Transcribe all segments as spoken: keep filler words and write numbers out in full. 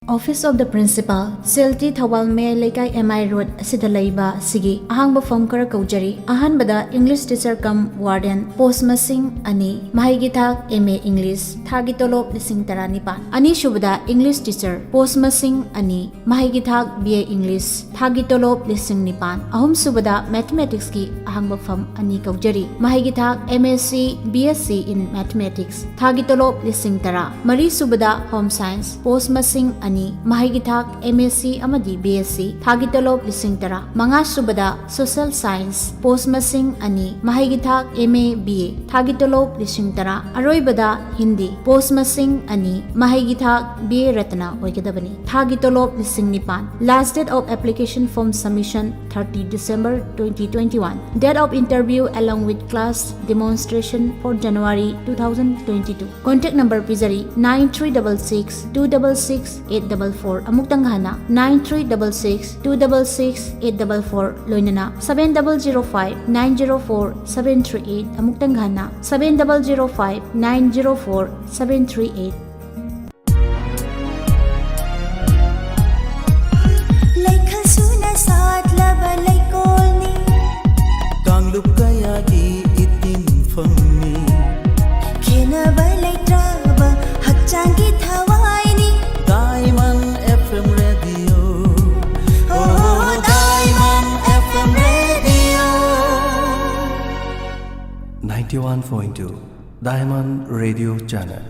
Office of the Principal, ꯁꯦꯜꯇꯤ, Thoubal ꯃꯌꯥꯏ ꯂꯩꯀꯥꯏ, M I Road ꯑꯁꯤꯗ ꯂꯩꯕ ꯑꯁꯤꯒꯤ ꯑꯍꯥꯡꯕ ꯐꯝ ꯈꯔ ꯀꯧꯖꯔꯤ꯫ ꯑꯍꯥꯟꯕꯗ English teacher cum warden, post ꯃꯁꯤꯡ ꯑꯅꯤ, ꯃꯍꯩꯒꯤ ꯊꯥꯛ M A English, ꯊꯥꯒꯤ ꯇꯣꯂꯣꯞ ꯂꯤꯁꯤꯡ ꯇꯔꯥꯅꯤꯄꯥꯟ꯫ ꯑꯅꯤꯁꯨꯕꯗ English teacher, post ꯃꯁꯤꯡ ꯑꯅꯤ, ꯃꯍꯩꯒꯤ ꯊꯥꯛ B A English, ꯊꯥꯒꯤ ꯇꯣꯂꯣꯞ ꯂꯤꯁꯤꯡ ꯅꯤꯄꯥꯟ꯫ ꯑꯍꯨꯝꯁꯨꯕꯗ Mathematicsꯀꯤ ꯑꯍꯥꯡꯕ ꯐꯝ ꯑꯅꯤ ꯀꯧꯖꯔꯤ꯫ ꯃꯍꯩꯒꯤ ꯊꯥꯛ M S C, B S C in Mathematics, ꯊꯥꯒꯤ ꯇꯣꯂꯣꯞ ꯂꯤꯁꯤꯡ ꯇꯔꯥ꯫ ꯃꯔꯤꯁꯨꯕꯗ Home Science, post ꯃꯁꯤꯡ ꯑꯅꯤ, ꯃꯍꯩꯒꯤ ꯊꯥꯛ M S C ꯑꯃꯗꯤ B S C, ꯊꯥꯒꯤ ꯇꯣꯂꯣꯞ ꯂꯤꯁꯤꯡ ꯇꯔꯥ꯫ ꯃꯉꯥꯁꯨꯕꯗ Social Science, post ꯃꯁꯤꯡ ꯑꯅꯤ, ꯃꯍꯩꯒꯤ ꯊꯥꯛ M A, B A, ꯊꯥꯒꯤ ꯇꯣꯂꯣꯞ ꯂꯤꯁꯤꯡ ꯇꯔꯥ꯫ ꯑꯔꯣꯏꯕꯗ Hindi, post ꯃꯁꯤꯡ ꯑꯅꯤ, ꯃꯍꯩꯒꯤ ꯊꯥꯛ B A Ratna ꯑꯣꯏꯒꯗꯕꯅꯤ, ꯊꯥꯒꯤ ꯇꯣꯂꯣꯞ ꯂꯤꯁꯤꯡ ꯅꯤꯄꯥꯟ꯫ Last date of application form submission, thirty December twenty twenty-one. Date of interview along with class demonstration for January two thousand twenty-two. Contact number ꯄꯤꯖꯔꯤ, nine three double six two double six eight double four꯫ ꯑꯃꯨꯛꯇꯪ ꯍꯟꯅ, nine three double six two double six eight double four, ꯂꯣꯏꯅꯅ seven double zero five nine zero four seven three eight꯫ ꯑꯃꯨꯛꯇꯪ ꯍꯟꯅ, seven double zero five nine zero four seven three eight꯫ ꯂꯩꯈꯜ ꯁꯨꯅ ꯁꯥꯠꯂꯕ ꯂꯩꯀꯣꯜꯅꯤ꯫ ꯀꯥꯡꯂꯨꯞ ꯀꯌꯥꯒꯤ ꯏꯇꯤꯟꯐꯝꯅꯤ꯫ ꯈꯦꯟꯅꯕ ꯂꯩꯇ꯭ꯔꯕ ꯍꯛꯆꯥꯡꯒꯤ ꯊꯋꯥꯏꯅꯤ꯫ Diamond F M Radio. Oh, Diamond F M Radio. Ninety-one point two Diamond Radio Channel.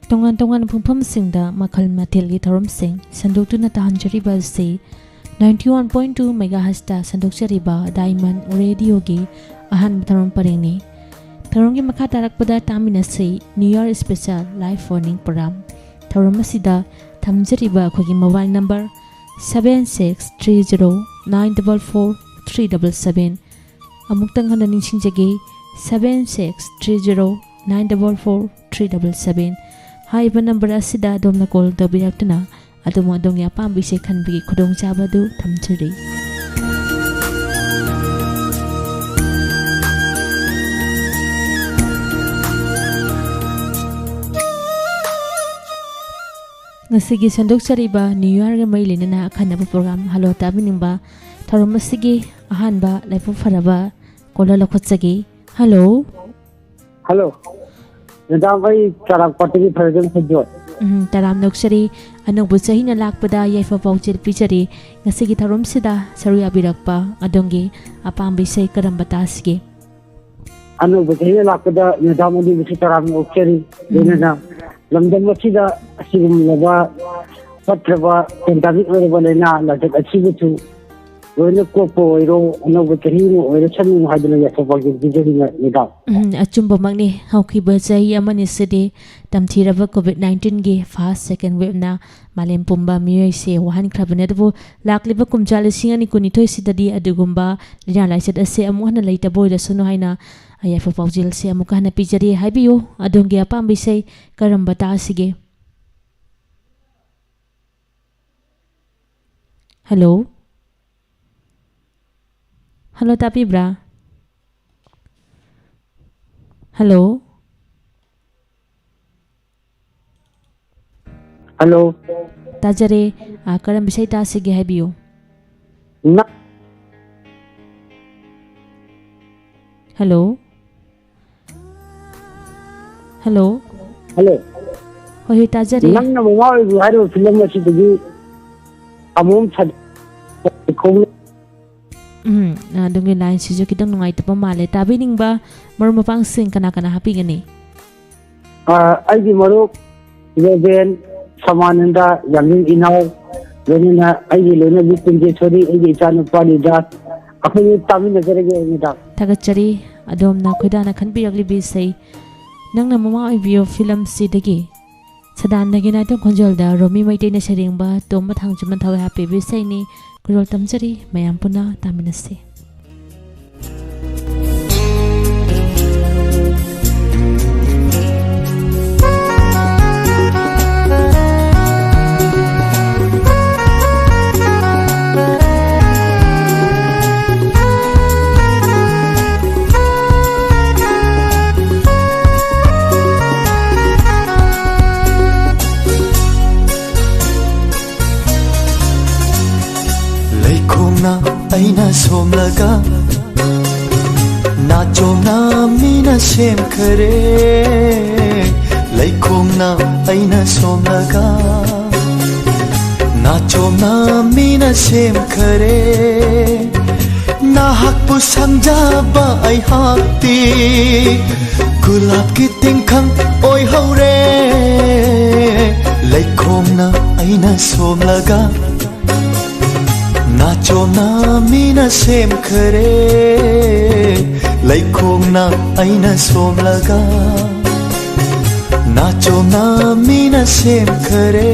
ꯇꯣꯉꯥꯟ ꯇꯣꯉꯥꯟꯕ ꯃꯐꯝꯁꯤꯡꯗ ꯃꯈꯜ ꯃꯊꯦꯜꯒꯤ ꯊꯧꯔꯝꯁꯤꯡ ꯁꯟꯗꯣꯛꯇꯨꯅ ꯇꯥꯍꯟꯖꯔꯤꯕ ꯑꯁꯤ ninety one point two megahertzꯇ ꯁꯟꯗꯣꯛꯆꯔꯤꯕ Diamond Radioꯒꯤ ꯑꯍꯥꯟꯕ ꯊꯧꯔꯝ ꯄꯔꯦꯡꯅꯤ꯫ ꯊꯧꯔꯝꯒꯤ ꯃꯈꯥ ꯇꯥꯔꯛꯄꯗ ꯇꯥꯃꯤꯟꯅꯁꯤ New Year Special Live Phone-in Program꯫ ꯊꯧꯔꯝ ꯑꯁꯤꯗ ꯊꯝꯖꯔꯤꯕ ꯑꯩꯈꯣꯏꯒꯤ mobile number seven six three zero nine double four three double seven꯫ ꯑꯃꯨꯛꯇꯪ ꯍꯟꯅ ꯅꯤꯡꯁꯤꯡꯖꯒꯦ, seven six three zero nine double four three double seven ꯍꯥꯏꯔꯤꯕ ꯅꯝꯕꯔ ꯑꯁꯤꯗ ꯑꯗꯣꯝꯅ ꯀꯣꯜ ꯇꯧꯕꯤꯔꯛꯇꯨꯅ ꯑꯗꯣꯝ ꯑꯗꯣꯝꯒꯤ ꯑꯄꯥꯝꯕ ꯏꯁꯩ ꯈꯟꯕꯒꯤ ꯈꯨꯗꯣꯡꯆꯥꯕ ꯑꯗꯨ ꯊꯝꯖꯔꯤ꯫ ꯉꯁꯤꯒꯤ ꯁꯟꯗꯣꯛꯆꯔꯤꯕ ꯅ꯭ꯌꯨ ꯏꯌꯥꯔꯒ ꯃꯔꯤ ꯂꯩꯅꯅ ꯑꯈꯟꯅꯕ ꯄ꯭ꯔꯣꯒ꯭ꯔꯥꯝ ꯍꯜꯂꯣ ꯇꯥꯕꯤꯅꯤꯡꯕ ꯊꯧꯔꯝ ꯑꯁꯤꯒꯤ ꯑꯍꯥꯟꯕ ꯂꯥꯏꯕꯛ ꯐꯔꯕ ꯀꯣꯂꯔ ꯂꯧꯈꯠꯆꯒꯦ꯫ ꯍꯜꯂꯣ꯫ ꯍꯜꯂꯣ꯫ ꯃꯦꯗꯥꯝ, ꯑꯩ ꯆꯔꯥꯡꯄꯥꯠꯇꯒꯤ ꯐꯔꯖꯟ ꯁꯟꯖꯣꯏ꯫ ꯎꯝ, ꯇꯔꯥꯝꯅ ꯑꯣꯛꯆꯔꯤ꯫ ꯑꯅꯧꯕ ꯆꯍꯤꯅ ꯂꯥꯛꯄꯗ ꯌꯥꯏꯐ ꯄꯥꯎꯖꯦꯜ ꯄꯤꯖꯔꯤ꯫ ꯉꯁꯤꯒꯤ ꯊꯧꯔꯝꯁꯤꯗ ꯁꯔꯨꯛ ꯌꯥꯕꯤꯔꯛꯄ ꯑꯗꯣꯝꯒꯤ ꯑꯄꯥꯝꯕ ꯏꯁꯩ ꯀꯔꯝꯕ ꯇꯥꯁꯤꯒꯦ? ꯑꯅꯧꯕ ꯆꯍꯤꯅ ꯂꯥꯛꯄꯗ ꯃꯦꯗꯥꯝ ꯑꯅꯤꯕꯨꯁꯨ ꯇꯔꯥꯝꯅ ꯑꯣꯛꯆꯔꯤ꯫ ꯎꯝ꯫ ꯂꯣꯏꯅꯅ ꯂꯝꯗꯝ ꯑꯁꯤꯗ ꯑꯁꯤꯒꯨꯝꯂꯕ ꯐꯠꯇ꯭ꯔꯕ pandemic ꯑꯣꯏꯔꯕ ꯂꯥꯏꯅꯥ ꯂꯥꯏꯆꯠ ꯑꯁꯤꯕꯨꯁꯨ ꯂꯣꯏꯅ ꯀꯣꯛꯄ ꯑꯣꯏꯔꯣ, ꯑꯅꯧꯕ ꯆꯍꯤ ꯑꯃ ꯑꯣꯏꯔꯁꯅꯨ ꯍꯥꯏꯗꯨꯅ ꯌꯥꯏꯐ ꯄꯥꯎꯖꯦꯜ ꯄꯤꯖꯔꯤ ꯃꯦꯗꯥꯝ꯫ ꯎꯝ, ꯑꯆꯨꯝꯕꯃꯛꯅꯤ꯫ ꯍꯧꯈꯤꯕ ꯆꯍꯤ ꯑꯃꯅꯤꯁꯤꯗꯤ ꯇꯝꯊꯤꯔꯕ COVID nineteenꯒꯤ first, second waveꯅ ꯃꯥꯂꯦꯝ ꯄꯨꯝꯕ ꯃꯤꯑꯣꯏꯁꯦ ꯋꯥꯍꯟꯈ꯭ꯔꯕꯅꯤ꯫ ꯑꯗꯨꯕꯨ ꯂꯥꯛꯂꯤꯕ ꯀꯨꯝꯖꯥ ꯂꯤꯁꯤꯡ ꯑꯅꯤ ꯀꯨꯟꯅꯤꯊꯣꯏꯁꯤꯗꯗꯤ ꯑꯗꯨꯒꯨꯝꯕ ꯂꯥꯏꯅꯥ ꯂꯥꯏꯆꯠ ꯑꯁꯦ ꯑꯃꯨꯛ ꯍꯟꯅ ꯂꯩꯇꯕ ꯑꯣꯏꯔꯁꯅꯨ ꯍꯥꯏꯅ ꯌꯥꯏꯐ ꯄꯥꯎꯖꯦꯜꯁꯦ ꯑꯃꯨꯛꯀ ꯍꯟꯅ ꯄꯤꯖꯔꯤ꯫ ꯍꯥꯏꯕꯤꯌꯨ, ꯑꯗꯣꯝꯒꯤ ꯑꯄꯥꯝꯕ ꯏꯁꯩ ꯀꯔꯝꯕ ꯇꯥꯁꯤꯒꯦ? ꯍꯜꯂꯣ? ꯍꯜꯂꯣ, ꯇꯥꯕꯤꯕ꯭ꯔꯥ? ꯍꯜꯂꯣ? ꯍꯜꯂꯣ꯫ ꯇꯥꯖꯔꯦ꯫ ꯑ, ꯀꯔꯝꯕ ꯏꯁꯩ ꯇꯥꯁꯤꯒꯦ ꯍꯥꯏꯕꯤꯌꯨ꯫ ꯅ- ꯍꯜꯂꯣ? ꯍꯜꯂꯣ? ꯍꯜꯂꯣ꯫ ꯍꯣꯏ, ꯍꯣꯏ, ꯇꯥꯖꯔꯦ꯫ ꯅꯪꯅ ꯃꯃꯥ ꯑꯣꯏꯕꯤ ꯍꯥꯏꯔꯤꯕ ꯐꯤꯂꯝ ꯑꯁꯤꯗꯒꯤ ꯑꯃꯣꯝ ꯁꯥ-, ꯎꯝ, ꯑꯗꯣꯝꯒꯤ ꯂꯥꯏꯟꯁꯤꯁꯨ ꯈꯤꯇꯪ ꯅꯨꯡꯉꯥꯏꯇꯕ ꯃꯥꯜꯂꯦ꯫ ꯇꯥꯕꯤꯅꯤꯡꯕ ꯃꯔꯨꯞ ꯃꯄꯥꯡꯁꯤꯡ ꯀꯅꯥ ꯀꯅꯥ ꯍꯥꯞꯄꯤꯒꯅꯤ? ꯑ, ꯑꯩꯒꯤ ꯃꯔꯨꯞ ꯔꯦꯚꯦꯟ ꯁꯃꯥꯅꯟꯗ, ꯌꯥꯝꯂꯤꯡ ꯏꯅꯥꯎ, ꯂꯣꯏꯅꯅ ꯑꯩꯒꯤ ꯂꯣꯏꯅꯕꯤ ꯀꯨꯟꯖꯦꯁꯣꯔꯤ, ꯑꯩꯒꯤ ꯏꯆꯥꯅꯨꯄꯥ ꯂꯤꯗꯥꯁ, ꯑꯩꯈꯣꯏꯅꯤ ꯇꯥꯃꯤꯟꯅꯖꯔꯒꯦ ꯃꯦꯗꯥꯝ꯫ ꯊꯥꯒꯠꯆꯔꯤ꯫ ꯑꯗꯣꯝꯅ ꯈꯣꯏꯗꯥꯅ ꯈꯟꯕꯤꯔꯛꯂꯤꯕ ꯏꯁꯩ ꯅꯪꯅ ꯃꯃꯥ ꯑꯣꯏꯕꯤꯌꯣ ꯐꯤꯂꯝꯁꯤꯗꯒꯤ ꯁꯗꯥꯟꯗꯒꯤ ꯅꯥꯏꯇꯣꯝ ꯈꯣꯟꯖꯦꯜꯗ ꯔꯣꯃꯤ ꯃꯩꯇꯩꯅ ꯁꯩꯔꯦꯡꯕ ꯇꯣꯝꯕ ꯊꯥꯡꯖꯃꯟ ꯊꯋꯥꯏ ꯍꯥꯞꯄꯤꯕ ꯏꯁꯩꯅꯤ꯫ ꯈꯨꯗꯣꯜ ꯇꯝꯖꯔꯤ, ꯃꯌꯥꯝ ꯄꯨꯟꯅ ꯇꯥꯃꯤꯟꯅꯁꯤ꯫ ꯑꯩꯅ ꯁꯣꯝꯂꯒ, ꯅꯥꯆꯣꯝꯅ ꯃꯤꯅ ꯁꯦꯝꯈꯔꯦ꯫ ꯂꯩꯈꯣꯝꯅ ꯑꯩꯅ ꯁꯣꯝꯂꯒ, ꯅꯥꯆꯣꯝꯅ ꯃꯤꯅ ꯁꯦꯝꯈꯔꯦ꯫ ꯅꯍꯥꯛꯄꯨ ꯁꯪꯖꯕ ꯑꯩꯍꯥꯛꯇꯤ ꯒꯨꯂꯥꯞꯀꯤ ꯇꯤꯡꯈꯪ ꯑꯣꯏꯍꯧꯔꯦ꯫ ꯂꯩꯈꯣꯝꯅ ꯑꯩꯅ ꯁꯣꯝꯂꯒ, ꯅꯥꯆꯣꯝꯅ ꯃꯤꯅ ꯁꯦꯝꯈꯔꯦ꯫ ꯂꯩꯈꯣꯝꯅ ꯑꯩꯅ ꯁꯣꯝꯂꯒ, ꯅꯥꯆꯣꯝꯅ ꯃꯤꯅ ꯁꯦꯝꯈꯔꯦ꯫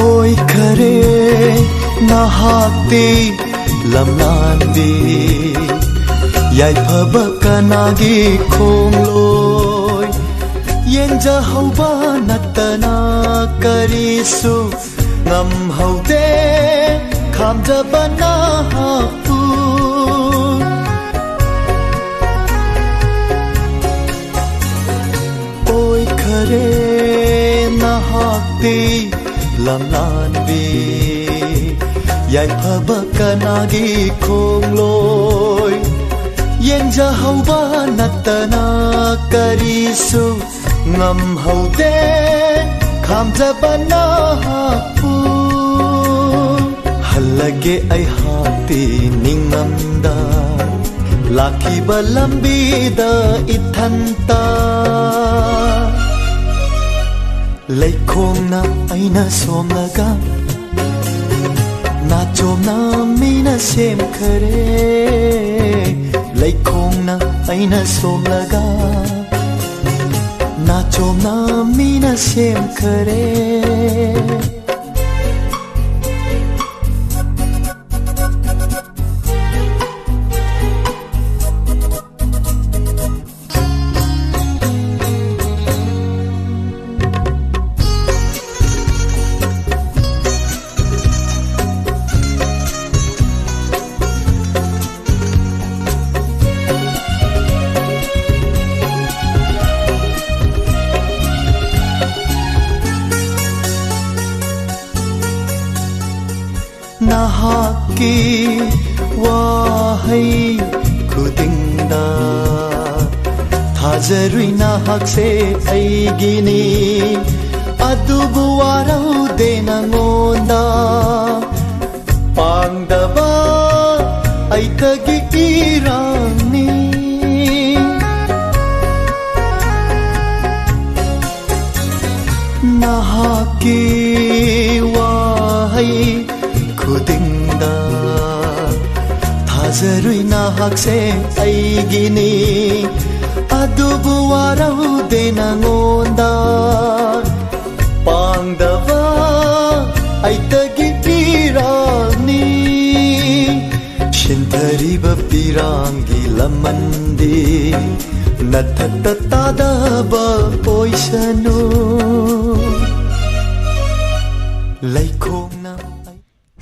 ꯑꯣꯏꯈꯔꯦ ꯅꯍꯥꯛꯇꯤ ꯂꯝꯂꯥꯟꯕꯤ, ꯌꯥꯏꯐꯕ ꯀꯅꯥꯒꯤ ꯈꯣꯡꯂꯣꯏ? ꯌꯦꯡꯖꯍꯧꯕ ꯅꯠꯇꯅ ꯀꯔꯤꯁꯨ ꯉꯝꯍꯧꯗꯦ ꯈꯥꯝꯖꯕ ꯅꯍꯥꯛꯄꯨ꯫ ꯑꯣꯏꯈꯔꯦ ꯅꯍꯥꯛꯇꯤ ꯂꯝꯂꯥꯟꯕꯤ, ꯌꯥꯏꯐꯕ ꯀꯅꯥꯒꯤ ꯈꯣꯡꯂꯣꯏ? ꯌꯦꯡꯖꯍꯧꯕ ꯅꯠꯇꯅ ꯀꯔꯤꯁꯨ ꯉꯝꯍꯧꯗꯦ ꯈꯥꯝꯖꯕ ꯅꯍꯥꯛꯄꯨ꯫ ꯍꯜꯂꯒꯦ ꯑꯩꯍꯥꯛꯇꯤ ꯅꯤꯡꯉꯝꯗ, ꯂꯥꯛꯈꯤꯕ ꯂꯝꯕꯤꯗ ꯏꯊꯟꯇ꯫ ꯂꯩꯈꯣꯝꯅ ꯑꯩꯅ ꯁꯣꯝꯂꯒ, ꯅꯥꯆꯣꯝꯅ ꯃꯤꯅ ꯁꯦꯝꯈꯔꯦ꯫ ꯂꯩꯈꯣꯡꯅ ꯑꯩꯅ ꯁꯣꯛꯂꯒ ꯅꯥꯆꯣꯝꯅ ꯃꯤꯅ ꯁꯦꯝꯈꯔꯦ꯫ ꯅꯍꯥꯛꯀꯤ ꯋꯥꯍꯩ ꯈꯨꯗꯤꯡꯗ ꯊꯥꯖꯔꯨꯏ ꯅꯍꯥꯛꯁꯦ ꯑꯩꯒꯤꯅꯤ꯫ ꯑꯗꯨꯕꯨ ꯋꯥꯔꯧꯗꯦ ꯅꯉꯣꯟꯗ ꯄꯥꯡꯗꯕ ꯑꯩꯇꯒꯤ ꯏꯔꯥꯡꯅꯤ꯫ ꯅꯍꯥꯛꯀꯤ ꯋꯥꯍꯩ ꯈꯨꯗꯤꯡꯗ ꯊꯥꯖꯔꯨꯏ ꯅꯍꯥꯛꯁꯦ ꯑꯩꯒꯤꯅꯤ꯫ ꯑꯗꯨꯕꯨ ꯋꯥꯔꯧꯗꯦ ꯅꯉꯣꯟꯗ ꯄꯥꯡꯗꯕ ꯑꯩꯇꯒꯤ ꯄꯤꯔꯥꯡꯅꯤ꯫ ꯁꯤꯟꯊꯔꯤꯕ ꯄꯤꯔꯥꯡꯒꯤ ꯂꯃꯟꯗꯤ ꯅꯊꯛꯇ ꯇꯥꯗꯕ ꯑꯣꯏꯁꯅꯨ꯫ ꯂꯩꯈꯣꯡꯅ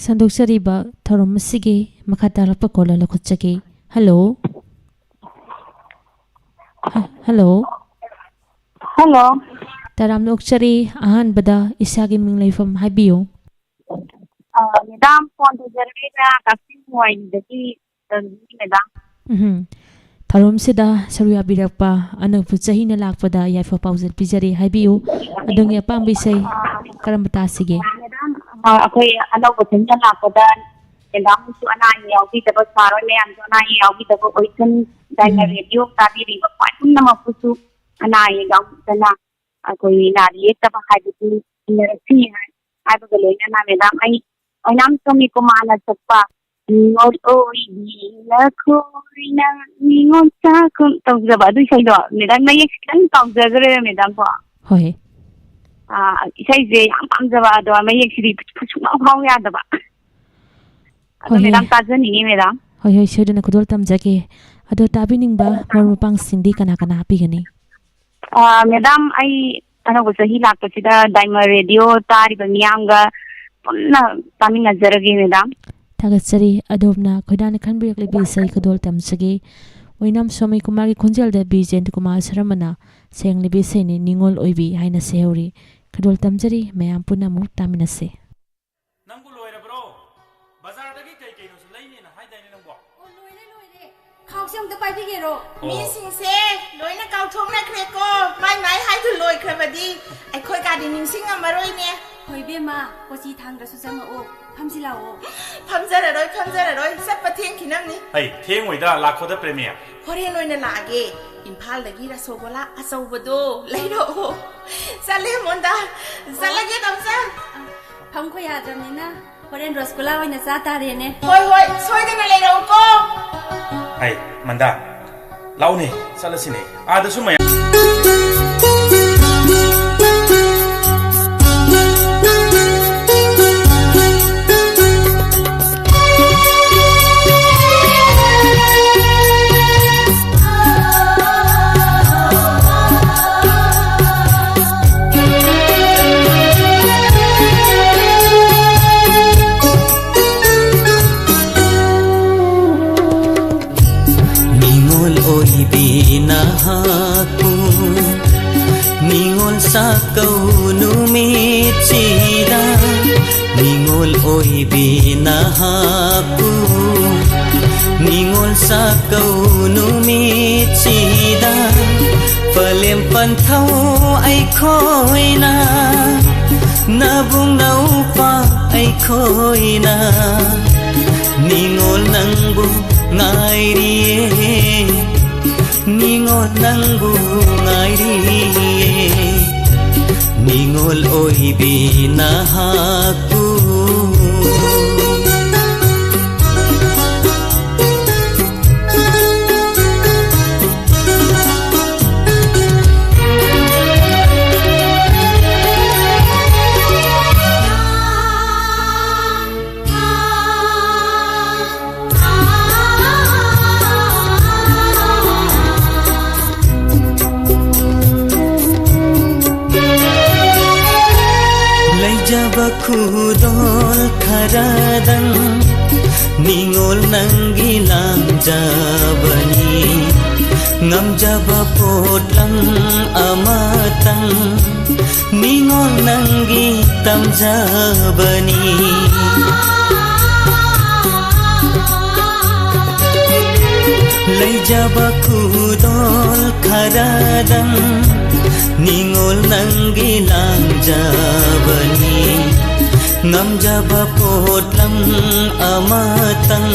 ꯁꯟꯗꯣꯛꯆꯔꯤꯕ ꯊꯧꯔꯝ ꯑꯁꯤꯒꯤ ꯃꯈꯥ ꯇꯥꯔꯛꯄ ꯀꯣꯂꯔ ꯂꯧꯈꯠꯆꯒꯦ꯫ ꯍꯜꯂꯣ꯫ ꯍ-, ꯍꯜꯂꯣ꯫ ꯍꯜꯂꯣ꯫ ꯇꯔꯥꯝꯅ ꯑꯣꯛꯆꯔꯤ꯫ ꯑꯍꯥꯟꯕꯗ ꯏꯁꯥꯒꯤ ꯃꯤꯡ ꯂꯩꯐꯝ ꯍꯥꯏꯕꯤꯌꯨ꯫ ꯑ, ꯃꯦꯗꯥꯝ, ꯐꯣꯟ ꯇꯧꯖꯔꯛꯏꯅ ꯀꯛꯆꯤꯡ ꯋꯥꯏꯔꯤꯗꯒꯤ ꯇꯧꯖꯔꯛꯏꯅꯤ, ꯃꯦꯗꯥꯝ꯫ ꯎꯝꯍꯨꯝ꯫ ꯊꯧꯔꯝꯁꯤꯗ ꯁꯔꯨꯛ ꯌꯥꯕꯤꯔꯛꯄ ꯑꯅꯧꯕ ꯆꯍꯤꯅ ꯂꯥꯛꯄꯗ ꯌꯥꯏꯐ ꯄꯥꯎꯖꯦꯜ ꯄꯤꯖꯔꯤ꯫ ꯍꯥꯏꯕꯤꯌꯨ, ꯑꯗꯣꯝꯒꯤ ꯑꯄꯥꯝꯕ ꯏꯁꯩ ꯀꯔꯝꯕ ꯇꯥꯁꯤꯒꯦ? ꯃꯦꯗꯥꯝ, ꯑ, ꯑꯩꯈꯣꯏ ꯑꯅꯧꯕ ꯆꯍꯤꯅ ꯂꯥꯛꯄꯗ ꯃꯦꯗꯥꯝꯁꯨ ꯑꯅꯥ ꯑꯌꯦꯛ ꯌꯥꯎꯕꯤꯗꯕ, ꯁꯥꯔ ꯍꯣꯏ ꯃꯌꯥꯝꯁꯨ ꯑꯅꯥ ꯑꯌꯦꯛ ꯌꯥꯎꯕꯤꯗꯕ ꯑꯣꯏꯁꯅꯨ꯫ ꯗꯥꯏꯅ ꯎꯝ꯫ ꯔꯦꯗꯤꯑꯣ ꯇꯥꯕꯤꯔꯤꯕ ꯈ꯭ꯋꯥꯏ ꯄꯨꯝꯅꯃꯛꯄꯨꯁꯨ ꯑꯅꯥ ꯑꯌꯦꯛ ꯌꯥꯎꯕꯤꯗꯅ ꯑꯩꯈꯣꯏ ꯅꯥꯗ ꯌꯦꯛꯇꯕ ꯍꯥꯏꯕꯗꯨ ꯊꯦꯡꯅꯔꯁꯤ ꯍꯥꯏꯕꯒ ꯂꯣꯏꯅꯅ, ꯃꯦꯗꯥꯝ, ꯑꯩ ꯑꯣꯏꯅꯥꯝ ꯁꯣꯃꯤ ꯀꯨꯃꯥꯔꯅ ꯁꯛꯄ ꯅꯤꯉꯣꯜ ꯑꯣꯏꯕꯤ ꯅꯈꯣꯏꯅ ꯅꯤꯉꯣꯜ ꯆꯥꯛꯈꯨꯝ ꯇꯧꯖꯕ ꯑꯗꯨ ꯏꯁꯩꯗꯣ꯫ ꯃꯦꯗꯥꯝ, ꯃꯌꯦꯛ ꯈꯤꯇꯪ ꯀꯥꯎꯖꯈ꯭ꯔꯦ ꯃꯦꯗꯥꯝ ꯀꯣ꯫ ꯍꯣꯏ꯫ ꯑꯥ, ꯏꯁꯩꯁꯦ ꯌꯥꯝ ꯄꯥꯝꯖꯕ, ꯑꯗꯣ ꯃꯌꯦꯛꯁꯤꯗꯤ ꯁꯨꯡꯐꯥꯎ ꯐꯥꯎ ꯌꯥꯗꯕ꯫ ꯑꯗꯣ ꯍꯣꯏ, ꯍꯣꯏ꯫ ꯃꯦꯗꯥꯝ ꯇꯥꯖꯅꯤꯡꯉꯤ ꯃꯦꯗꯥꯝ꯫ ꯍꯣꯏ, ꯍꯣꯏ, ꯁꯣꯏꯗꯅ ꯈꯨꯗꯣꯜ ꯇꯝꯖꯒꯦ꯫ ꯑꯗꯣ ꯇꯥꯕꯤꯅꯤꯡꯕ ꯃꯔꯨꯞ ꯃꯄꯥꯡꯁꯤꯡꯗꯤ ꯀꯅꯥ ꯀꯅꯥ ꯍꯥꯞꯄꯤꯒꯅꯤ? ꯑꯥ, ꯃꯦꯗꯥꯝ, ꯑꯩ ꯑꯅꯧꯕ ꯆꯍꯤ ꯂꯥꯛꯄꯁꯤꯗ ꯗꯥꯏꯃꯟ ꯔꯦꯗꯤꯑꯣ ꯇꯥꯔꯤꯕ ꯃꯤꯌꯥꯝꯒ ꯄꯨꯟꯅ ꯇꯥꯃꯤꯟꯅꯖꯔꯒꯦ ꯃꯦꯗꯥꯝ꯫ ꯊꯥꯒꯠꯆꯔꯤ, ꯑꯗꯣꯝꯅ ꯈꯣꯏꯗꯥꯅ ꯈꯟꯕꯤꯔꯛꯂꯤꯕ ꯏꯁꯩ ꯈꯨꯗꯣꯜ ꯇꯝꯖꯒꯦ꯫ ꯑꯣꯏꯅꯥꯝ ꯁ꯭ꯋꯥꯃꯤ ꯀꯨꯃꯥꯔꯒꯤ ꯈꯣꯟꯖꯦꯜꯗ ꯕꯤꯖꯦꯟꯗ꯭ꯔ ꯀꯨꯃꯥꯔ ꯁꯔꯃꯅ ꯁꯩꯂꯦꯡꯂꯤꯕ ꯏꯁꯩꯅꯤ ꯅꯤꯉꯣꯜ ꯑꯣꯏꯕꯤ ꯍꯥꯏꯅ ꯁꯩꯍꯧꯔꯤ꯫ ꯈꯨꯗꯣꯜ ꯇꯝꯖꯔꯤ, ꯃꯌꯥꯝ ꯄꯨꯟꯅ ꯑꯃꯨꯛ ꯇꯥꯃꯤꯟꯅꯁꯤ꯫ ꯅꯪꯕꯨ ꯂꯣꯏꯔꯕ꯭ꯔꯣ? ꯕꯖꯥꯔꯗꯒꯤ ꯀꯩ ꯀꯩꯅꯣꯁꯨ ꯂꯩꯅꯦꯅ ꯍꯥꯏꯗꯥꯏꯅꯦ ꯅꯪꯕꯣ? ꯑꯣ, ꯂꯣꯏꯔꯦ, ꯂꯣꯏꯔꯦ꯫ ꯈꯥꯎꯁꯦ ꯑꯝꯇ ꯄꯥꯏꯕꯤꯒꯦꯔꯣ? ꯑꯣ꯫ ꯃꯤꯁꯤꯡꯁꯦ ꯂꯣꯏꯅ ꯀꯥꯎꯊꯣꯛꯅꯈ꯭ꯔꯦꯀꯣ꯫ ꯃꯥꯏ ꯃꯥꯏ ꯍꯥꯏꯗꯨ ꯂꯣꯏꯈ꯭ꯔꯕꯗꯤ ꯑꯩꯈꯣꯏ ꯀꯥꯗꯤ ꯅꯤꯡꯁꯤꯡꯉꯝꯃꯔꯣꯏꯅꯦ꯫ ꯍꯣꯏ, ꯏꯕꯦꯝꯃ, ꯀꯣꯆꯤ ꯊꯥꯡꯗ꯭ꯔꯁꯨ ꯆꯪꯉꯛꯑꯣ꯫ ꯐꯝꯁꯤ ꯂꯥꯛꯑꯣ꯫ ꯐꯝꯖꯔꯔꯣꯏ, ꯐꯝꯖꯔꯔꯣꯏ꯫ ꯆꯠꯄ ꯊꯦꯡꯈꯤꯅꯝꯅꯤ꯫ ꯍꯩ, ꯊꯦꯡꯉꯣꯏꯗ, ꯂꯥꯛꯈꯣꯗ ꯄ꯭ꯔꯦꯃꯤꯌꯥ꯫ ꯍꯣꯔꯦꯟ ꯑꯣꯏꯅ ꯂꯥꯛꯑꯒꯦ꯫ ꯏꯝꯐꯥꯜꯗꯒꯤ ꯔꯁꯣꯒꯣꯂꯥ ꯑꯆꯧꯕꯗꯣ ꯂꯩꯔꯛꯑꯣ꯫ ꯆꯠꯂꯦ ꯃꯣꯟꯗꯥ, ꯆꯠꯂꯒꯦ ꯇꯝꯆꯥ꯫ ꯐꯝꯈꯣ ꯌꯥꯗ꯭ꯔꯕꯅꯤꯅ ꯍꯣꯔꯦꯟ ꯔꯣꯁꯒꯨꯂꯥ ꯑꯣꯏꯅ ꯆꯥ ꯇꯥꯔꯦꯅꯦ꯫ ꯍꯣꯏ, ꯍꯣꯏ, ꯁꯣꯏꯗꯅ ꯂꯩꯔꯛꯎꯀꯣ꯫ ꯍꯩ, ꯃꯟꯗꯥ, ꯂꯥꯛꯎꯅꯦ, ꯆꯠꯂꯁꯤꯅꯦ꯫ ꯑꯥꯗꯁꯨ ꯃꯌꯥꯝ ꯅꯤꯉꯣꯜ ꯑꯣꯏꯕꯤ ꯅꯍꯥꯛꯄꯨ ꯅꯤꯉꯣꯜ ꯆꯥꯛꯀꯧ ꯅꯨꯃꯤꯠꯁꯤꯗ, ꯅꯤꯉꯣꯜ ꯑꯣꯏꯕꯤ ꯅꯍꯥꯛꯄꯨ ꯅꯤꯉꯣꯜ ꯆꯥꯛꯀꯧ ꯅꯨꯃꯤꯠꯁꯤꯗ, ꯄꯂꯦꯝ ꯄꯟꯊꯧ ꯑꯩꯈꯣꯏꯅ, ꯅꯕꯨꯡ ꯅꯧꯄꯥ ꯑꯩꯈꯣꯏꯅ, ꯅꯤꯉꯣꯜ ꯅꯪꯕꯨ ꯉꯥꯏꯔꯤꯌꯦ, ꯅꯤꯉꯣꯜ ꯅꯪꯕꯨ ꯉꯥꯏꯔꯤꯌꯦ, ꯅꯤꯉꯣꯜ ꯑꯣꯏꯕꯤ ꯅꯍꯥꯛꯄꯨ꯫ ꯈꯨꯗꯣꯜ ꯈꯔꯗꯪ ꯅꯤꯡꯉꯣꯜ ꯅꯪꯒꯤ ꯂꯥꯡꯖꯕꯅꯤ꯫ ꯉꯝꯖꯕ ꯄꯣꯠꯂꯝ ꯑꯃꯇꯪ ꯅꯤꯡꯉꯣꯜ ꯅꯪꯒꯤ ꯇꯝꯖꯕꯅꯤ꯫ ꯂꯩꯖꯕ ꯈꯨꯗꯣꯜ ꯈꯔꯗꯪ ꯅꯤꯡꯉꯣꯜ ꯅꯪꯒꯤ ꯂꯥꯡꯖꯕꯅꯤ꯫ ꯉꯝꯖꯕ ꯄꯣꯠꯂꯝ ꯑꯃꯇꯪ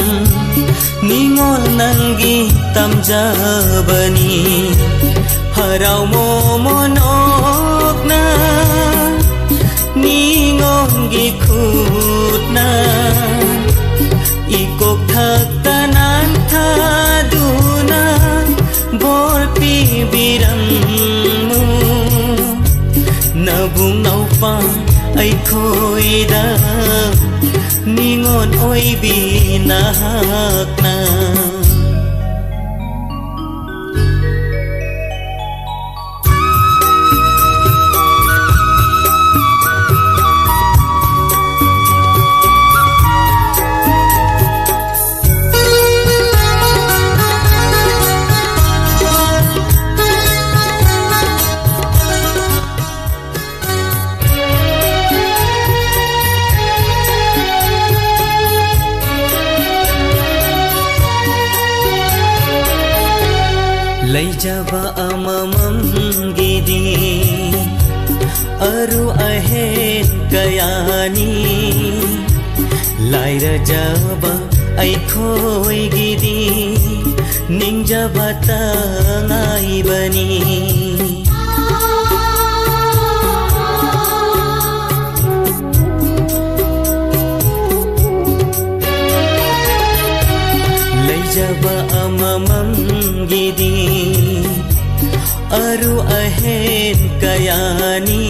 ꯅꯤꯡꯉꯣꯜ ꯅꯪꯒꯤ ꯇꯝꯖꯕꯅꯤ꯫ ꯍꯔꯥꯎ ꯃꯣꯃꯣꯟ ꯑꯣꯛꯅ ꯅꯤꯡꯉꯣꯜꯒꯤ ꯈꯨꯠꯅ ꯏꯀꯣꯛ ꯊꯛꯇ ꯅꯥꯟꯊꯗꯨꯅ ꯕꯣꯔ ꯄꯤꯕꯤꯔꯝꯃꯨ꯫ ꯅꯕꯨꯡ ꯅꯧꯄꯥ ꯑꯩꯈꯣꯏꯗ ꯅꯤꯡꯉꯣꯜ ꯑꯣꯏꯕꯤ ꯅꯍꯥꯛꯅ꯫ ꯂꯩꯖꯕ ꯑꯃꯃꯝꯒꯤꯗꯤ ꯑꯔꯨ ꯑꯍꯦꯟ ꯀꯌꯥꯅꯤ꯫ ꯂꯥꯏꯔꯖꯕ ꯑꯩꯈꯣꯏꯒꯤꯗꯤ ꯅꯤꯡꯖꯕꯇ ꯉꯥꯏꯕꯅꯤ꯫ ꯂꯩꯖꯕ ꯑꯃꯃꯝꯒꯤꯗꯤ ꯑꯔꯨ ꯑꯍꯦꯟ ꯀꯌꯥꯅꯤ꯫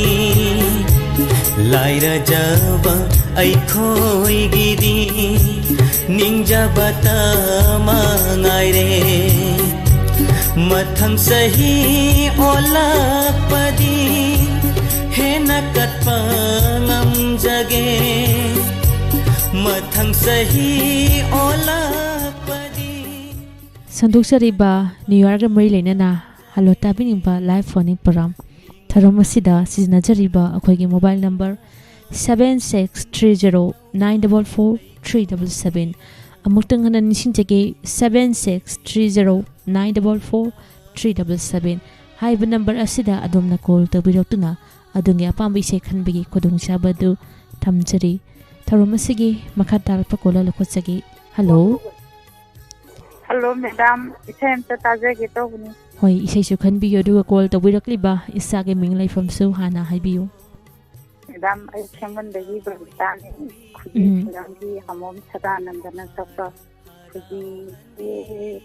ꯂꯥꯏꯔꯖꯕ ꯑꯩꯈꯣꯏꯒꯤꯗꯤ ꯅꯤꯡꯖꯕꯇ ꯃꯉꯥꯏꯔꯦ꯫ ꯃꯊꯪ ꯆꯍꯤ ꯑꯣꯜꯂꯛꯄꯗꯤ ꯍꯦꯟꯅ ꯀꯠꯄ ꯉꯝꯖꯒꯦ ꯃꯊꯪ ꯆꯍꯤ ꯑꯣꯜꯂꯛꯄꯗꯤ꯫ ꯁꯟꯗꯣꯛꯆꯔꯤꯕ ꯅ꯭ꯌꯨ ꯌꯥꯔꯒ ꯃꯔꯤ ꯂꯩꯅꯅ hello ꯇꯥꯕꯤꯅꯤꯡꯕ live phone in programme ꯊꯧꯔꯝ ꯑꯁꯤꯗ ꯁꯤꯖꯤꯟꯅꯖꯔꯤꯕ ꯑꯩꯈꯣꯏꯒꯤ mobile number seven six three zero nine double four three double seven꯫ ꯑꯃꯨꯛꯇꯪ ꯍꯟꯅ ꯅꯤꯡꯁꯤꯡꯖꯒꯦ, seven six three zero nine double four three double seven꯫ ꯍꯥꯏꯔꯤꯕ ꯅꯝꯕꯔ ꯑꯁꯤꯗ ꯑꯗꯣꯝꯅ ꯀꯣꯜ ꯇꯧꯕꯤꯔꯛꯇꯨꯅ ꯑꯗꯣꯝꯒꯤ ꯑꯄꯥꯝꯕ ꯏꯁꯩ ꯈꯟꯕꯒꯤ ꯈꯨꯗꯣꯡꯆꯥꯕ ꯑꯗꯨ ꯊꯝꯖꯔꯤ꯫ ꯊꯧꯔꯝ ꯑꯁꯤꯒꯤ ꯃꯈꯥ ꯇꯥꯔꯛꯄ ꯀꯣꯜ ꯂꯧꯈꯠꯆꯒꯦ꯫ ꯍꯜꯂꯣ꯫ ꯍꯜꯂꯣ, ꯃꯦꯗꯥꯝ, ꯏꯁꯩ ꯑꯝꯇ ꯇꯥꯖꯒꯦ ꯇꯧꯕꯅꯤ꯫ ꯍꯣꯏ, ꯏꯁꯩꯁꯨ ꯈꯟꯕꯤꯌꯨ, ꯑꯗꯨꯒ ꯀꯣꯜ ꯇꯧꯕꯤꯔꯛꯂꯤꯕ ꯏꯆꯥꯒꯤ ꯃꯤꯡ ꯂꯩꯐꯝꯁꯨ ꯍꯥꯟꯅ ꯍꯥꯏꯕꯤꯌꯨ꯫ ꯃꯦꯗꯥꯝ, ꯑꯩ ꯁꯦꯝꯕꯟꯗꯒꯤ ꯕꯕꯤꯇꯥꯅꯤ꯫ ꯈꯨꯖꯤ ꯎꯝ꯫ ꯈꯨꯂꯪꯒꯤ ꯍꯥꯃꯣꯝ ꯁꯗꯥꯅꯟꯗꯅ ꯁꯛꯄ ꯈꯨꯖꯤ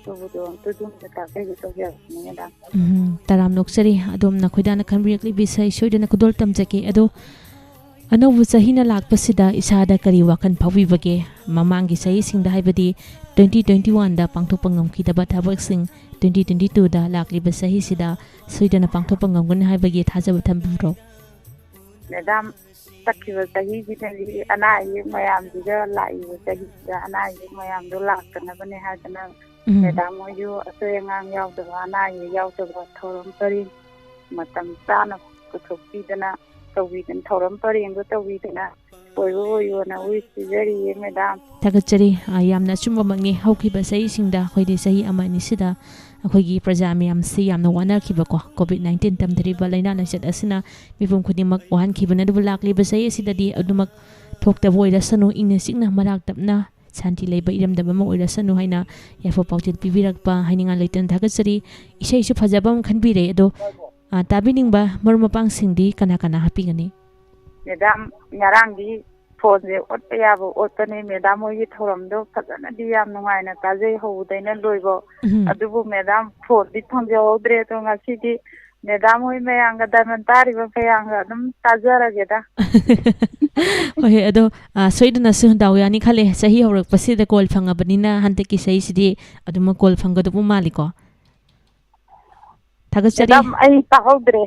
ꯇꯧꯕꯗꯣ ꯑꯝꯇ ꯑꯗꯨꯝꯇ ꯇꯥꯖꯒꯦ ꯇꯧꯖꯔꯛꯄꯅꯤ, ꯃꯦꯗꯥꯝ꯫ ꯎꯝ, ꯇꯔꯥꯝꯅ ꯑꯣꯛꯆꯔꯤ꯫ ꯑꯗꯣꯝꯅ ꯈꯣꯏꯗꯥꯅ ꯈꯟꯕꯤꯔꯛꯂꯤꯕ ꯏꯁꯩ ꯁꯣꯏꯗꯅ ꯈꯨꯗꯣꯜ ꯇꯝꯖꯒꯦ꯫ ꯑꯗꯣ ꯑꯅꯧꯕ ꯆꯍꯤꯅ ꯂꯥꯛꯄꯁꯤꯗ ꯏꯁꯥꯗ ꯀꯔꯤ ꯋꯥꯈꯜ ꯐꯥꯎꯕꯤꯕꯒꯦ? ꯃꯃꯥꯡꯒꯤ ꯆꯍꯤꯁꯤꯡꯗ, ꯍꯥꯏꯕꯗꯤ twenty twenty-oneꯗ ꯄꯥꯡꯊꯣꯛꯄ ꯉꯝꯈꯤꯗꯕ ꯊꯕꯛꯁꯤꯡ twenty twenty-twoꯗ ꯂꯥꯛꯂꯤꯕ ꯆꯍꯤꯁꯤꯗ ꯁꯣꯏꯗꯅ ꯄꯥꯡꯊꯣꯛꯄ ꯉꯝꯒꯅꯤ ꯍꯥꯏꯕꯒꯤ ꯊꯥꯖꯕ ꯊꯝꯕꯤꯕ꯭ꯔꯣ? ꯃꯦꯗꯥꯝ, ꯆꯠꯈꯤꯕ ꯆꯍꯤꯁꯤꯗꯗꯤ ꯑꯅꯥ ꯑꯌꯦꯛ ꯃꯌꯥꯝꯁꯤꯒ ꯂꯥꯛꯏꯕ ꯆꯍꯤꯁꯤꯗ ꯑꯅꯥ ꯑꯌꯦꯛ ꯃꯌꯥꯝꯗꯣ ꯂꯥꯛꯇꯅꯕꯅꯦ ꯍꯥꯏꯗꯅ ꯎꯝ꯫ ꯃꯦꯗꯥꯝ ꯍꯣꯏꯁꯨ ꯑꯁꯣꯏ ꯑꯉꯥꯝ ꯌꯥꯎꯗꯕ, ꯑꯅꯥ ꯑꯌꯦꯛ ꯌꯥꯎꯗꯕ ꯊꯧꯔꯝ ꯄꯔꯤꯡ ꯃꯇꯝ ꯆꯥꯅ ꯄꯨꯊꯣꯛꯄꯤꯗꯅ ꯇꯧꯕꯤꯗꯅ, ꯊꯧꯔꯝ ꯄꯔꯦꯡꯗꯣ ꯇꯧꯕꯤꯗꯅ ꯑꯣꯏꯕ ꯑꯣꯏꯌꯣꯅ wish ꯄꯤꯖꯔꯤꯌꯦ, ꯃꯦꯗꯥꯝ꯫ ꯊꯥꯒꯠꯆꯔꯤ꯫ ꯑ, ꯌꯥꯝꯅ ꯑꯆꯨꯝꯕꯃꯛꯅꯤ꯫ ꯍꯧꯈꯤꯕ ꯆꯍꯤꯁꯤꯡꯗ, ꯑꯩꯈꯣꯏꯗꯤ ꯆꯍꯤ ꯑꯃ ꯑꯅꯤꯁꯤꯗ ꯑꯩꯈꯣꯏꯒꯤ ꯄ꯭ꯔꯖꯥ ꯃꯌꯥꯝꯁꯤ ꯌꯥꯝꯅ ꯋꯥꯅꯈꯤꯕꯀꯣ, COVID nineteen ꯇꯝꯊꯔꯤꯕ ꯂꯥꯏꯅꯥ ꯂꯥꯏꯆꯠ ꯑꯁꯤꯅ ꯃꯤꯄꯨꯝ ꯈꯨꯗꯤꯡꯃꯛ ꯋꯥꯍꯟꯈꯤꯕꯅꯤ꯫ ꯑꯗꯨꯕꯨ ꯂꯥꯛꯂꯤꯕ ꯆꯍꯤ ꯑꯁꯤꯗꯗꯤ ꯑꯗꯨꯃꯛ ꯊꯣꯛꯇꯕ ꯑꯣꯏꯔꯁꯅꯨ, ꯏꯪꯅ ꯆꯤꯛꯅ ꯃꯔꯥꯛ ꯇꯞꯅ ꯁꯥꯟꯇꯤ ꯂꯩꯕ ꯏꯔꯝꯗꯝ ꯑꯃ ꯑꯣꯏꯔꯁꯅꯨ ꯍꯥꯏꯅ ꯌꯥꯏꯐ ꯄꯥꯎꯖꯦꯜ ꯄꯤꯕꯤꯔꯛꯄ ꯍꯥꯏꯅꯤꯡꯉꯥꯏ ꯂꯩꯇꯅ ꯊꯥꯒꯠꯆꯔꯤ꯫ ꯏꯁꯩꯁꯨ ꯐꯖꯕ ꯑꯃ ꯈꯟꯕꯤꯔꯦ꯫ ꯑꯗꯣ, ꯑ, ꯇꯥꯕꯤꯅꯤꯡꯕ ꯃꯔꯨꯞ ꯃꯄꯥꯡꯁꯤꯡꯗꯤ ꯀꯅꯥ ꯀꯅꯥ ꯍꯥꯞꯄꯤꯒꯅꯤ? ꯃꯦꯗꯥꯝ, ꯉꯔꯥꯡꯗꯤ ꯐꯣꯟꯁꯦ ꯑꯣꯠꯄ ꯌꯥꯕ ꯑꯣꯠꯄꯅꯦ꯫ ꯃꯦꯗꯥꯝ ꯍꯣꯏꯒꯤ ꯊꯧꯔꯝꯗꯣ ꯐꯖꯅꯗꯤ ꯌꯥꯝ ꯅꯨꯡꯉꯥꯏꯅ ꯇꯥꯖꯩ ꯍꯧꯕꯗꯩꯅ ꯂꯣꯏꯕꯧ꯫ ꯎꯝ꯫ ꯑꯗꯨꯕꯨ ꯃꯦꯗꯥꯝ, ꯐꯣꯟꯗꯤ ꯐꯪꯖꯍꯧꯗ꯭ꯔꯦ꯫ ꯑꯗꯣ ꯉꯁꯤꯗꯤ ꯃꯦꯗꯥꯝ ꯍꯣꯏ ꯃꯌꯥꯝꯒ, ꯗꯥꯏꯃꯟ ꯇꯥꯔꯤꯕ ꯃꯌꯥꯝꯒ ꯑꯗꯨꯝ ꯇꯥꯖꯔꯒꯦꯗ꯫ ꯍꯣꯏ, ꯍꯣꯏ, ꯑꯗꯣ, ꯑ, ꯁꯣꯏꯗꯅꯁꯨ ꯗꯥꯎ ꯌꯥꯅꯤ ꯈꯜꯂꯦ꯫ ꯆꯍꯤ ꯍꯧꯔꯛꯄꯁꯤꯗ ꯀꯣꯜ ꯐꯪꯉꯕꯅꯤꯅ ꯍꯟꯗꯛꯀꯤ ꯆꯍꯤꯁꯤꯗꯤ ꯑꯗꯨꯃꯛ ꯀꯣꯜ ꯐꯪꯒꯗꯧꯕ ꯃꯥꯜꯂꯤꯀꯣ? ꯊꯥꯒꯠꯆꯔꯤ꯫ ꯃꯦꯗꯥꯝ, ꯑꯩ ꯇꯥꯍꯧꯗ꯭ꯔꯦ꯫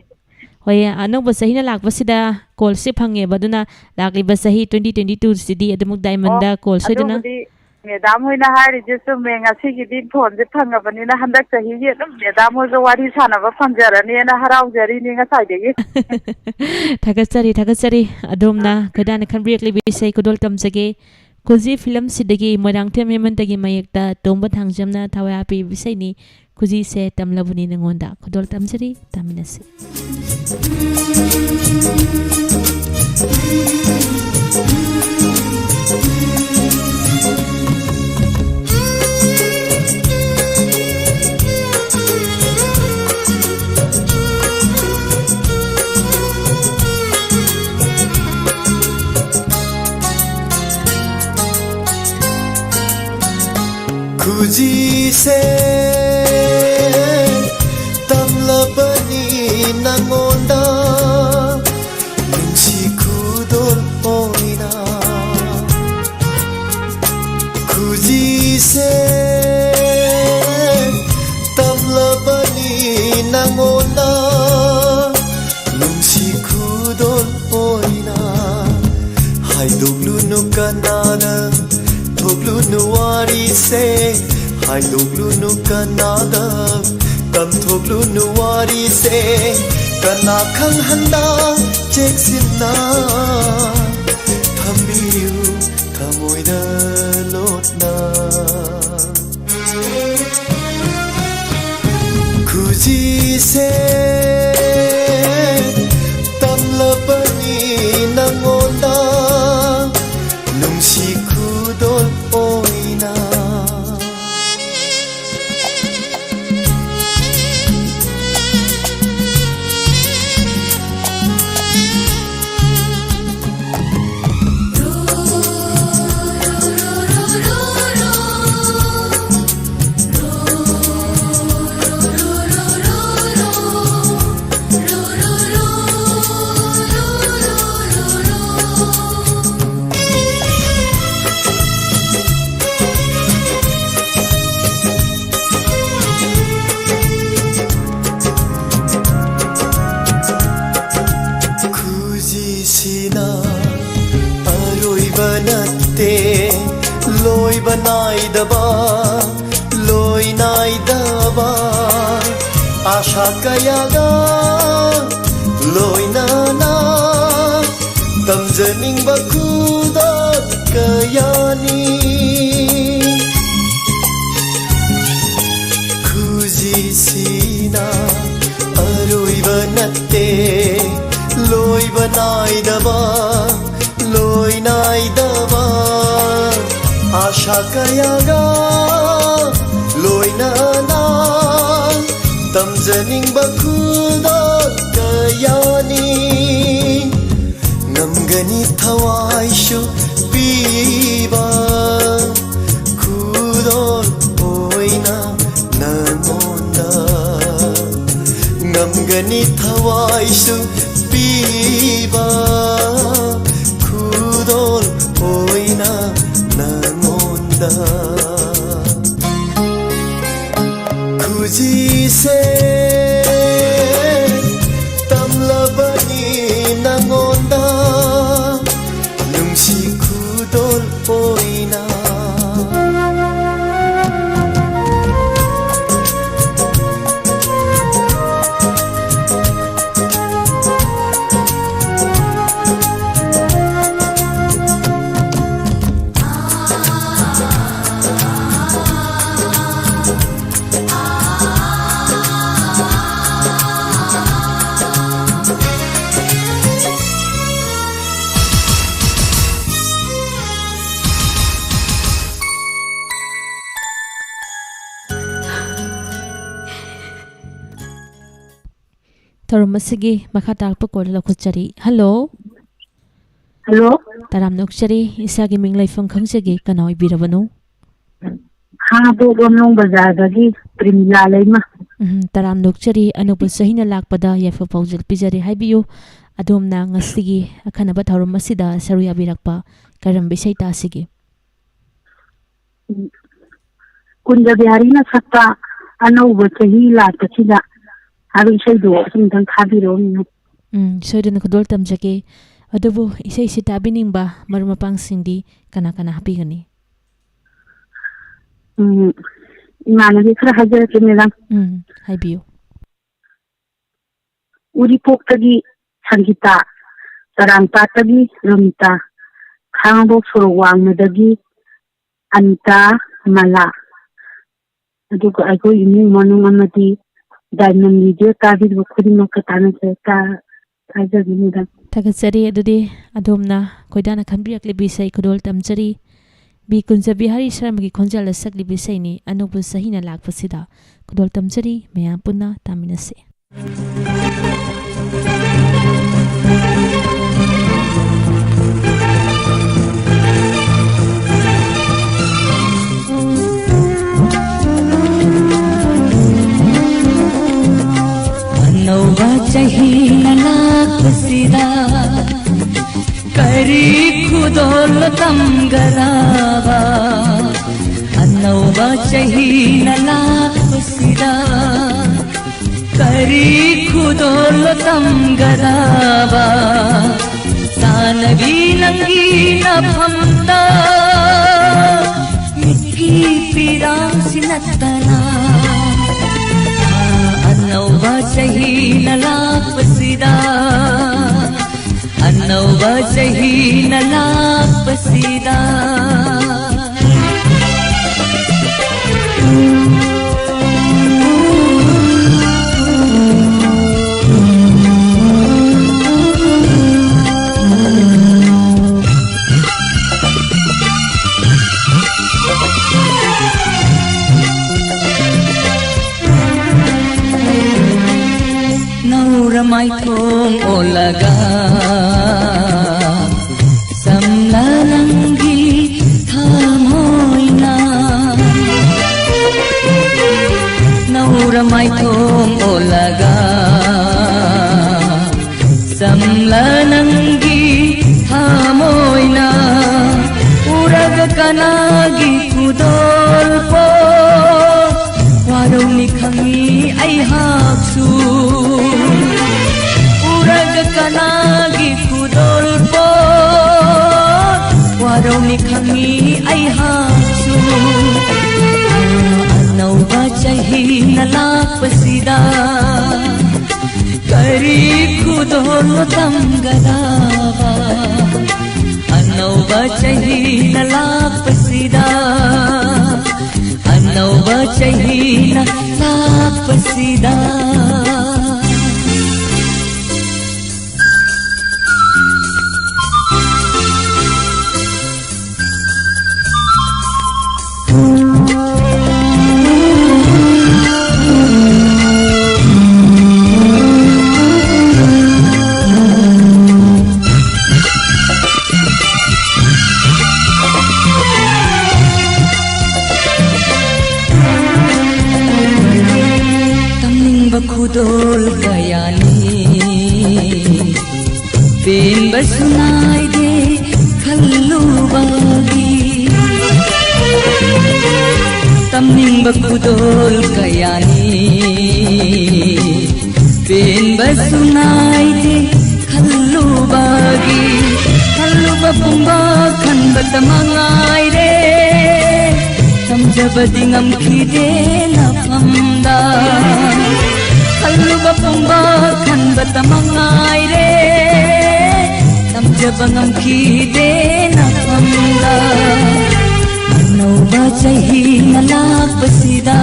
ꯄꯩ-, ꯑꯅꯧꯕ ꯆꯍꯤꯅ ꯂꯥꯛꯄꯁꯤꯗ ꯀꯣꯜꯁꯦ ꯐꯪꯉꯦꯕ, ꯑꯗꯨꯅ ꯂꯥꯛꯂꯤꯕ ꯆꯍꯤ twenty twenty-two ꯁꯤꯗꯤ ꯑꯗꯨꯃꯛ ꯑꯣ, ꯗꯥꯏꯃꯟꯗ ꯀꯣꯜ ꯁꯣꯏꯗꯅ ꯑꯗꯨꯕꯨꯗꯤ ꯃꯦꯗꯥꯝ ꯍꯣꯏꯅ ꯍꯥꯏꯔꯤꯁꯦ ꯆꯨꯝꯃꯦ꯫ ꯉꯁꯤꯒꯤꯗꯤ ꯐꯣꯟꯁꯦ ꯐꯪꯉꯕꯅꯤꯅ ꯍꯟꯗꯛ ꯆꯍꯤꯒꯤ ꯑꯗꯨꯝ ꯃꯦꯗꯥꯝ ꯍꯣꯏꯒ ꯋꯥꯔꯤ ꯁꯥꯟꯅꯕ ꯐꯪꯖꯔꯅꯤꯅ ꯍꯔꯥꯎꯖꯔꯤꯅꯤ ꯉꯁꯥꯏꯗꯒꯤ꯫ ꯊꯥꯒꯠꯆꯔꯤ, ꯊꯥꯒꯠꯆꯔꯤ꯫ ꯑꯗꯣꯝꯅ ꯈꯣꯏꯗꯥꯅ ꯈꯟꯕꯤꯔꯛꯂꯤꯕ ꯏꯁꯩ ꯈꯨꯗꯣꯜ ꯇꯝꯖꯒꯦ꯫ ꯈꯨꯖꯤ ꯐꯤꯂꯝꯁꯤꯗꯒꯤ ꯃꯣꯏꯔꯥꯡꯊꯦꯝ ꯍꯦꯃꯟꯇꯒꯤ ꯃꯥꯌꯦꯛꯇ ꯇꯣꯝꯕ ꯊꯥꯡꯖꯝꯅ ꯊꯋꯥꯏ ꯍꯥꯞꯄꯤꯕ ꯏꯁꯩꯅꯤ꯫ ꯈꯨꯖꯤꯁꯦ ꯇꯝꯂꯕꯅꯤ ꯅꯉꯣꯟꯗ꯫ ꯈꯨꯗꯣꯜ ꯇꯝꯖꯔꯤ, ꯇꯥꯃꯤꯟꯅꯁꯤ꯫ ꯈꯨꯖꯤꯁꯦ ꯇꯝꯂꯕꯅꯤ ꯅꯉꯣꯟꯗ ꯅꯨꯡꯁꯤ ꯈꯨꯗꯣꯜ ꯑꯣꯏꯅ꯫ ꯈꯨꯖꯤꯁꯦ ꯇꯝꯂꯕꯅꯤ ꯅꯉꯣꯟꯗ ꯅꯨꯡꯁꯤ ꯈꯨꯗꯣꯜ ꯑꯣꯏꯅ꯫ ꯍꯥꯏꯗꯣꯛꯂꯨꯅꯨ ꯀꯅꯥꯗ, ꯊꯣꯛꯂꯨꯅꯨ ꯋꯥꯔꯤꯁꯦ꯫ ꯍꯥꯏꯗꯣꯛꯂꯨꯅꯨ ꯀꯅꯥꯗ, ꯇꯝꯊꯣꯛꯂꯨꯅꯨ ꯋꯥꯔꯤꯁꯦ꯫ ꯀꯅꯥ ꯈꯪꯍꯟꯗ ꯆꯦꯛꯁꯤꯟꯅ ꯊꯝꯕꯤꯌꯨ ꯊꯃꯣꯏꯗ ꯂꯣꯠꯅ꯫ ꯈꯨꯖꯤꯁꯦ ꯇꯝꯂꯕꯅꯤ ꯅꯉꯣꯟꯗ ꯅꯨꯡꯁꯤ ꯈꯨꯗꯣꯜ ꯑꯣꯏꯅ꯫ ꯂꯣꯏ ꯅꯥꯏꯗꯕ ꯑꯥꯁꯥ ꯀꯌꯥꯒ ꯂꯣꯏꯅꯅ ꯇꯝꯖꯅꯤꯡꯕ ꯈꯨꯗꯣꯜ ꯀꯌꯥꯅꯤ꯫ ꯈꯨꯖꯤꯁꯤꯅ ꯑꯔꯣꯏꯕ ꯅꯠꯇꯦ, ꯂꯣꯏꯕ ꯅꯥꯏꯗꯕ, ꯂꯣꯏ ꯅꯥꯏꯗꯕ ꯑꯥꯁꯥ ꯀꯌꯥꯒ ꯂꯣꯏꯅꯅ ꯇꯝꯖꯅꯤꯡꯕ ꯈꯨꯗꯣꯜ ꯀꯌꯥꯅꯤ꯫ ꯉꯝꯒꯅꯤ ꯊꯋꯥꯏꯁꯨ ꯄꯤꯕ ꯈꯨꯗꯣꯜ ꯑꯣꯏꯅ ꯅꯉꯣꯟꯗ꯫ ꯉꯝꯒꯅꯤ ꯊꯋꯥꯏꯁꯨ ꯄꯤꯕ ꯈꯨꯗꯣꯜ ꯑꯣꯏꯅ ꯅꯉꯣꯟꯗ꯫ ꯈꯨꯖꯤꯁꯦ ꯇꯝꯂꯕꯅꯤ ꯅꯉꯣꯟꯗ, ꯅꯨꯡꯁꯤ ꯈꯨꯗꯣꯜ ꯑꯣꯏꯅ꯫ ꯊꯧꯔꯝ ꯑꯁꯤꯒꯤ ꯃꯈꯥ ꯇꯥꯔꯛꯄ ꯀꯣꯜ ꯂꯧꯈꯠꯆꯔꯤ꯫ ꯍꯜꯂꯣ꯫ ꯍꯜꯂꯣ꯫ ꯇꯔꯥꯝꯅ ꯑꯣꯛꯆꯔꯤ꯫ ꯏꯁꯥꯒꯤ ꯃꯤꯡ ꯂꯩꯐꯝ ꯈꯪꯖꯒꯦ꯫ ꯀꯅꯥ ꯑꯣꯏꯕꯤꯔꯕꯅꯣ? ꯈꯥꯉꯕꯣꯛ ꯂꯝꯂꯣꯡ ꯕꯖꯥꯔꯗꯒꯤ ꯄ꯭ꯔꯤꯃꯤꯂꯥ ꯂꯩꯃ꯫ ꯎꯝ, ꯇꯔꯥꯝꯅ ꯑꯣꯛꯆꯔꯤ꯫ ꯑꯅꯧꯕ ꯆꯍꯤꯅ ꯂꯥꯛꯄꯗ ꯌꯥꯏꯐ ꯄꯥꯎꯖꯦꯜ ꯄꯤꯖꯔꯤ꯫ ꯍꯥꯏꯕꯤꯌꯨ, ꯑꯗꯣꯝꯅ ꯉꯁꯤꯒꯤ ꯑꯈꯟꯅꯕ ꯊꯧꯔꯝ ꯑꯁꯤꯗ ꯁꯔꯨꯛ ꯌꯥꯕꯤꯔꯛꯄ ꯀꯔꯝꯕ ꯏꯁꯩ ꯇꯥꯁꯤꯒꯦ? ꯀꯨꯟꯖ ꯕꯤꯍꯥꯔꯤꯅ ꯁꯛꯄ ꯑꯅꯧꯕ ꯆꯍꯤ ꯂꯥꯛꯄꯁꯤꯗ ꯍꯥꯏꯕ ꯏꯁꯩꯗꯣ ꯑꯃꯨꯛꯇꯪ ꯊꯥꯕꯤꯔꯛꯑꯣ꯫ ꯎꯝ, ꯁꯣꯏꯗꯅ ꯈꯨꯗꯣꯜ ꯇꯝꯖꯒꯦ꯫ ꯑꯗꯨꯕꯨ ꯏꯁꯩꯁꯤ ꯇꯥꯕꯤꯅꯤꯡꯕ ꯃꯔꯨꯞ ꯃꯄꯥꯡꯁꯤꯡꯗꯤ ꯀꯅꯥ ꯀꯅꯥ ꯍꯥꯞꯄꯤꯒꯅꯤ? ꯎꯝ, ꯏꯃꯥꯟꯅꯕꯤ ꯈꯔ ꯍꯥꯏꯖꯔꯛꯀꯦ, ꯃꯦꯗꯥꯝ꯫ ꯎꯝ, ꯍꯥꯏꯕꯤꯌꯨ꯫ ꯎꯔꯤꯄꯣꯛꯇꯒꯤ ꯁꯪꯒꯤꯇꯥ, ꯆꯔꯥꯡꯄꯥꯠꯇꯒꯤ ꯔꯣꯃꯤꯇꯥ, ꯈꯥꯉꯕꯣꯛ ꯁꯣꯔꯣꯛ ꯋꯥꯡꯃꯗꯒꯤ ꯑꯅꯤꯇꯥ, ꯃꯂꯥ, ꯑꯗꯨꯒ ꯑꯩꯈꯣꯏ ꯏꯃꯨꯡ ꯃꯅꯨꯡ ꯑꯃꯗꯤ ꯗꯥꯏꯃꯟ ꯔꯦꯗꯤꯑꯣ ꯇꯥꯕꯤꯔꯤꯕ ꯈꯨꯗꯤꯡꯃꯛꯀ ꯇꯥꯟꯅꯖ-, ꯇꯥ-, ꯇꯥꯖꯒꯦ, ꯃꯦꯗꯥꯝ꯫ ꯊꯥꯒꯠꯆꯔꯤ꯫ ꯑꯗꯨꯗꯤ ꯑꯗꯣꯝꯅ ꯈꯣꯏꯗꯥꯅ ꯈꯟꯕꯤꯔꯛꯂꯤꯕ ꯏꯁꯩ ꯈꯨꯗꯣꯜ ꯇꯝꯖꯔꯤ꯫ ꯕꯤ ꯀꯨꯟꯖꯕꯤꯍꯥꯔꯤ ꯁꯔꯃꯒꯤ ꯈꯣꯟꯖꯦꯜꯗ ꯁꯛꯂꯤꯕ ꯏꯁꯩꯅꯤ꯫ ꯑꯅꯧꯕ ꯆꯍꯤꯅ ꯂꯥꯛꯄꯁꯤꯗ ꯈꯨꯗꯣꯜ ꯇꯝꯖꯔꯤ꯫ ꯃꯌꯥꯝ ꯄꯨꯟꯅ ꯇꯥꯃꯤꯟꯅꯁꯤ꯫ ꯑꯅꯧꯕ ꯆꯍꯤꯅ ꯂꯥꯛꯄꯁꯤꯗ ꯀꯔꯤ ꯈꯨꯗꯣꯜ ꯇꯝꯒꯗꯕ? ꯑꯅꯧꯕ ꯆꯍꯤꯅ ꯂꯥꯛꯄꯁꯤꯗ ꯀꯔꯤ ꯈꯨꯗꯣꯜ ꯇꯝꯒꯗꯕ? ꯆꯥꯅꯕꯤ ꯅꯪꯒꯤ ꯅꯐꯝꯗ ꯃꯤꯠꯀꯤ ꯄꯤꯔꯥꯡꯁꯤ ꯅꯠꯇꯅ, ꯊꯥ ꯑꯅꯧꯕ ꯆꯍꯤꯅ ꯂꯥꯛꯄꯁꯤꯗ, ꯑꯅꯧꯕ ꯆꯍꯤꯅ ꯂꯥꯛꯄꯁꯤꯗ꯫ ꯅꯧꯔ ꯃꯥꯏꯊꯣꯡ ꯑꯣꯜꯂꯒ ꯆꯝꯂ ꯅꯪꯒꯤ ꯊꯃꯣꯏꯅ꯫ ꯅꯧꯔ ꯃꯥꯏꯊꯣꯡ ꯑꯣꯜꯂꯒ ꯆꯝꯂ ꯅꯪꯒꯤ ꯊꯃꯣꯏꯅ꯫ ꯎꯔꯒ ꯀꯅꯥꯒꯤ ꯈꯨꯗꯣꯜꯄꯣ? ꯋꯥꯔꯧꯅꯤ ꯈꯪꯉꯤ ꯑꯩꯍꯥꯛꯁꯨ꯫ ꯎꯔꯒ ꯀꯅꯥꯒꯤ ꯈꯨꯗꯣꯜꯄꯣ? ꯋꯥꯔꯧꯅꯤ ꯈꯪꯉꯤ ꯑꯩꯍꯥꯛꯁꯨ꯫ ꯀꯔꯤ ꯈꯨꯗꯣꯜ ꯇꯝꯒꯗꯕ? ꯑꯅꯧꯕ ꯆꯍꯤꯅ ꯂꯥꯛꯄꯁꯤꯗ, ꯑꯅꯧꯕ ꯆꯍꯤꯅ ꯂꯥꯛꯄꯁꯤꯗ꯫ ꯇꯝꯅꯤꯡꯕ ꯈꯨꯗꯣꯜ ꯀꯌꯥꯅꯤ, ꯄꯦꯟꯕꯁꯨ ꯅꯥꯏꯗꯦ ꯈꯜꯂꯨꯕꯒꯤ꯫ ꯇꯝꯅꯤꯡꯕ ꯈꯨꯗꯣꯜ ꯀꯌꯥꯅꯤ, ꯄꯦꯟꯕꯁꯨ ꯅꯥꯏꯗꯦ ꯈꯜꯂꯨꯕꯒꯤ꯫ ꯈꯜꯂꯨꯕ ꯄꯨꯝꯕ ꯈꯟꯕꯇ ꯃꯉꯥꯏꯔꯦ, ꯇꯝꯖꯕꯗꯤ ꯉꯝꯈꯤꯗꯦ ꯅꯐꯝꯗ꯫ ꯈꯜꯂꯨꯕ ꯄꯨꯝꯕ ꯈꯟꯕꯇ ꯃꯉꯥꯏꯔꯦ, ꯇꯝꯖꯕ ꯉꯝꯈꯤꯗꯦ ꯅꯐꯝꯗ꯫ ꯑꯅꯧꯕ ꯆꯍꯤꯅ ꯂꯥꯛꯄꯁꯤꯗ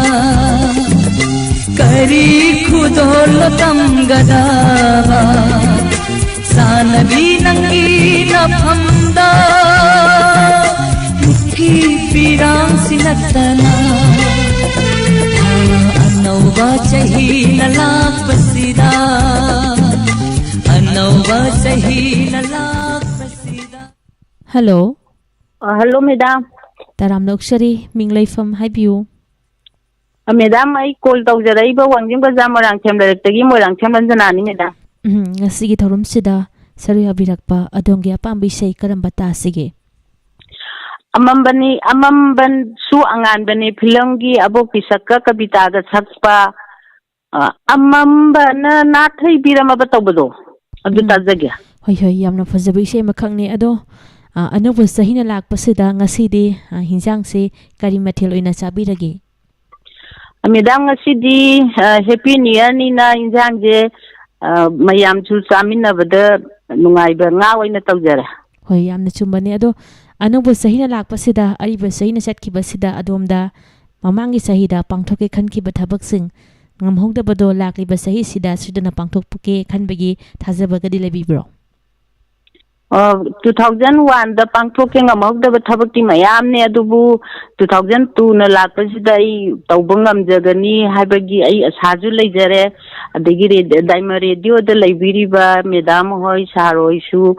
ꯀꯔꯤ ꯈꯨꯗꯣꯜ ꯇꯝꯒꯗꯕ? ꯆꯥꯟꯅꯕꯤ ꯅꯪꯒꯤ ꯅꯐꯝꯗ ꯃꯤꯠꯀꯤ ꯄꯤꯔꯥꯡꯁꯤ ꯅꯠꯇꯅ꯫ ꯑꯅꯧꯕ ꯆꯍꯤꯅ ꯂꯥꯛꯄꯁꯤꯗ, ꯑꯅꯧꯕ ꯆꯍꯤꯅ ꯂꯥꯛꯄꯁꯤꯗ꯫ ꯍꯜꯂꯣ꯫ ꯑ, ꯍꯜꯂꯣ, ꯃꯦꯗꯥꯝ꯫ ꯇꯔꯥꯝꯅ ꯑꯣꯛꯆꯔꯤ, ꯃꯤꯡ ꯂꯩꯐꯝ ꯍꯥꯏꯕꯤꯌꯨ꯫ ꯑ, ꯃꯦꯗꯥꯝ, ꯑꯩ ꯀꯣꯜ ꯇꯧꯖꯔꯛꯏꯕ ꯋꯥꯡꯖꯤꯡ ꯕꯖꯥꯔ ꯃꯣꯏꯔꯥꯡꯊꯦꯝ ꯂꯩꯔꯛꯇꯒꯤ ꯃꯣꯏꯔꯥꯡꯊꯦꯝ ꯔꯟꯖꯅꯥꯅꯤ, ꯃꯦꯗꯥꯝ꯫ ꯎꯝ, ꯉꯁꯤꯒꯤ ꯊꯧꯔꯝꯁꯤꯗ ꯁꯔꯨꯛ ꯌꯥꯕꯤꯔꯛꯄ ꯑꯗꯣꯝꯒꯤ ꯑꯄꯥꯝꯕ ꯏꯁꯩ ꯀꯔꯝꯕ ꯇꯥꯁꯤꯒꯦ? ꯑꯃꯝꯕꯅꯤ, ꯑꯃꯝꯕꯁꯨ ꯑꯉꯥꯟꯕꯅꯤ ꯐꯤꯂꯝꯒꯤ ꯑꯕꯣꯛꯀꯤ ꯁꯛꯀ ꯀꯕꯤꯇꯥꯒ ꯁꯛꯄ, ꯑ, ꯑꯃꯝꯕꯅ ꯅꯥꯊꯩꯕꯤꯔꯝꯃꯕ ꯇꯧꯕꯗꯣ, ꯑꯗꯨ ꯎꯝ꯫ ꯇꯥꯖꯒꯦ꯫ ꯍꯣꯏ, ꯍꯣꯏ, ꯌꯥꯝꯅ ꯐꯖꯕ ꯏꯁꯩ ꯑꯃꯈꯛꯅꯦ꯫ ꯑꯗꯣ, ꯑ, ꯑꯅꯧꯕ ꯆꯍꯤꯅ ꯂꯥꯛꯄꯁꯤꯗ ꯉꯁꯤꯗꯤ, ꯑ, ꯍꯤꯟꯖꯥꯡꯁꯦ ꯀꯔꯤ ꯃꯊꯦꯜ ꯑꯣꯏꯅ ꯆꯥꯕꯤꯔꯒꯦ? ꯃꯦꯗꯥꯝ, ꯉꯁꯤꯗꯤ, ꯑ, Happy New Year ꯅꯤꯅ ꯏꯟꯖꯥꯡꯁꯦ, ꯑ, ꯃꯌꯥꯝꯁꯨ ꯆꯥꯃꯤꯟꯅꯕꯗ ꯅꯨꯡꯉꯥꯏꯕ ꯉꯥ ꯑꯣꯏꯅ ꯇꯧꯖꯔꯦ꯫ ꯍꯣꯏ, ꯌꯥꯝꯅ ꯆꯨꯝꯕꯅꯤ꯫ ꯑꯗꯣ ꯑꯅꯧꯕ ꯆꯍꯤꯅ ꯂꯥꯛꯄꯁꯤꯗ, ꯑꯔꯤꯕ ꯆꯍꯤꯅ ꯆꯠꯈꯤꯕꯁꯤꯗ ꯑꯗꯣꯝꯗ ꯃꯃꯥꯡꯒꯤ ꯆꯍꯤꯗ ꯄꯥꯡꯊꯣꯛꯀꯦ ꯈꯟꯈꯤꯕ ꯊꯕꯛꯁꯤꯡ ꯉꯝꯍꯧꯗꯕꯗꯣ ꯂꯥꯛꯂꯤꯕ ꯆꯍꯤꯁꯤꯗ ꯁꯣꯏꯗꯅ ꯄꯥꯡꯊꯣꯛꯀꯦ ꯈꯟꯕꯒꯤ ꯊꯥꯖꯕꯒꯗꯤ ꯂꯩꯕꯤꯕ꯭ꯔꯣ? ꯑ, two thousand one ꯗ ꯄꯥꯡꯊꯣꯛꯀꯦ ꯉꯝꯍꯧꯗꯕ ꯊꯕꯛꯇꯤ ꯃꯌꯥꯝꯅꯦ, ꯑꯗꯨꯕꯨ two thousand two ꯅ ꯂꯥꯛꯄꯁꯤꯗ ꯑꯩ ꯇꯧꯕ ꯉꯝꯖꯒꯅꯤ ꯍꯥꯏꯕꯒꯤ ꯑꯩ ꯑꯁꯥꯁꯨ ꯂꯩꯖꯔꯦ꯫ ꯑꯗꯒꯤ ꯔꯦ-, Diamond Radio ꯗ ꯂꯩꯕꯤꯔꯤꯕ madam ꯍꯣꯏ, sir ꯍꯣꯏꯁꯨ,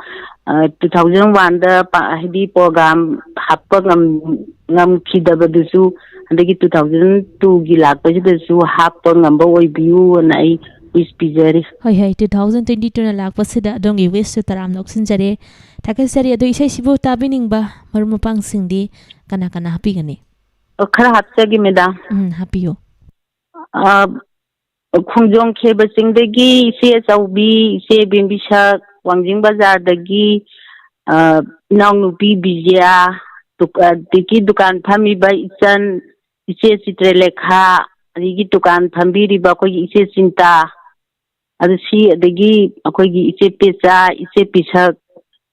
ꯑ, two thousand one ꯗ ꯄꯥ-, ꯍꯥꯏꯗꯤ program ꯍꯥꯞꯄ ꯉꯝ-, ꯉꯝꯈꯤꯗꯕꯗꯨꯁꯨ ꯍꯟꯗꯛꯀꯤ two thousand two ꯒꯤ ꯂꯥꯛꯄꯁꯤꯗꯁꯨ ꯍꯥꯞꯄ ꯉꯝꯕ ꯑꯣꯏꯕꯤꯌꯨꯅ ꯑꯩ wish ꯄꯤꯖꯔꯤ꯫ ꯍꯣꯏ, ꯍꯣꯏ, two thousand twenty two ꯅ ꯂꯥꯛꯄꯁꯤꯗ ꯑꯗꯣꯝꯒꯤ wish ꯁꯨ ꯇꯔꯥꯝꯅ ꯑꯣꯛꯁꯤꯟꯖꯔꯦ꯫ ꯊꯥꯒꯠꯆꯔꯤ꯫ ꯑꯗꯣ ꯏꯁꯩꯁꯤꯕꯨ ꯇꯥꯕꯤꯅꯤꯡꯕ ꯃꯔꯨꯞ ꯃꯄꯥꯡꯁꯤꯡꯗꯤ ꯀꯅꯥ ꯀꯅꯥ ꯍꯥꯞꯄꯤꯒꯅꯤ? ꯑꯣ, ꯈꯔ ꯍꯥꯞꯆꯒꯦ, madam꯫ ꯎꯝ, ꯍꯥꯞꯄꯤꯌꯨ꯫ ꯑ, ꯈꯣꯡꯖꯣꯝ ꯈꯦꯕ ꯆꯤꯡꯗꯒꯤ ꯏꯆꯦ ꯑꯆꯧꯕꯤ, ꯏꯆꯦ ꯕꯦꯝꯕꯤꯁꯛ, ꯋꯥꯡꯖꯤꯡ ꯕꯖꯥꯔꯗꯒꯤ, ꯑ, ꯏꯅꯥꯎꯅꯨꯄꯤ ꯕꯤꯖꯌꯥ, ꯗꯨꯛ-, ꯑ, ꯑꯗꯒꯤ ꯗꯨꯀꯥꯟ ꯐꯝꯃꯤꯕ ꯏꯆꯟ, ꯏꯆꯦ ꯆꯤꯇ꯭ꯔꯂꯦꯈꯥ, ꯑꯗꯒꯤ ꯗꯨꯀꯥꯟ ꯐꯝꯕꯤꯔꯤꯕ ꯑꯩꯈꯣꯏꯒꯤ ꯏꯆꯦ ꯆꯤꯟꯇꯥ, ꯑꯗꯨ ꯁꯤ, ꯑꯗꯒꯤ ꯑꯩꯈꯣꯏꯒꯤ ꯏꯆꯦ ꯄꯦꯆꯥ, ꯏꯆꯦ ꯄꯤꯁꯛ,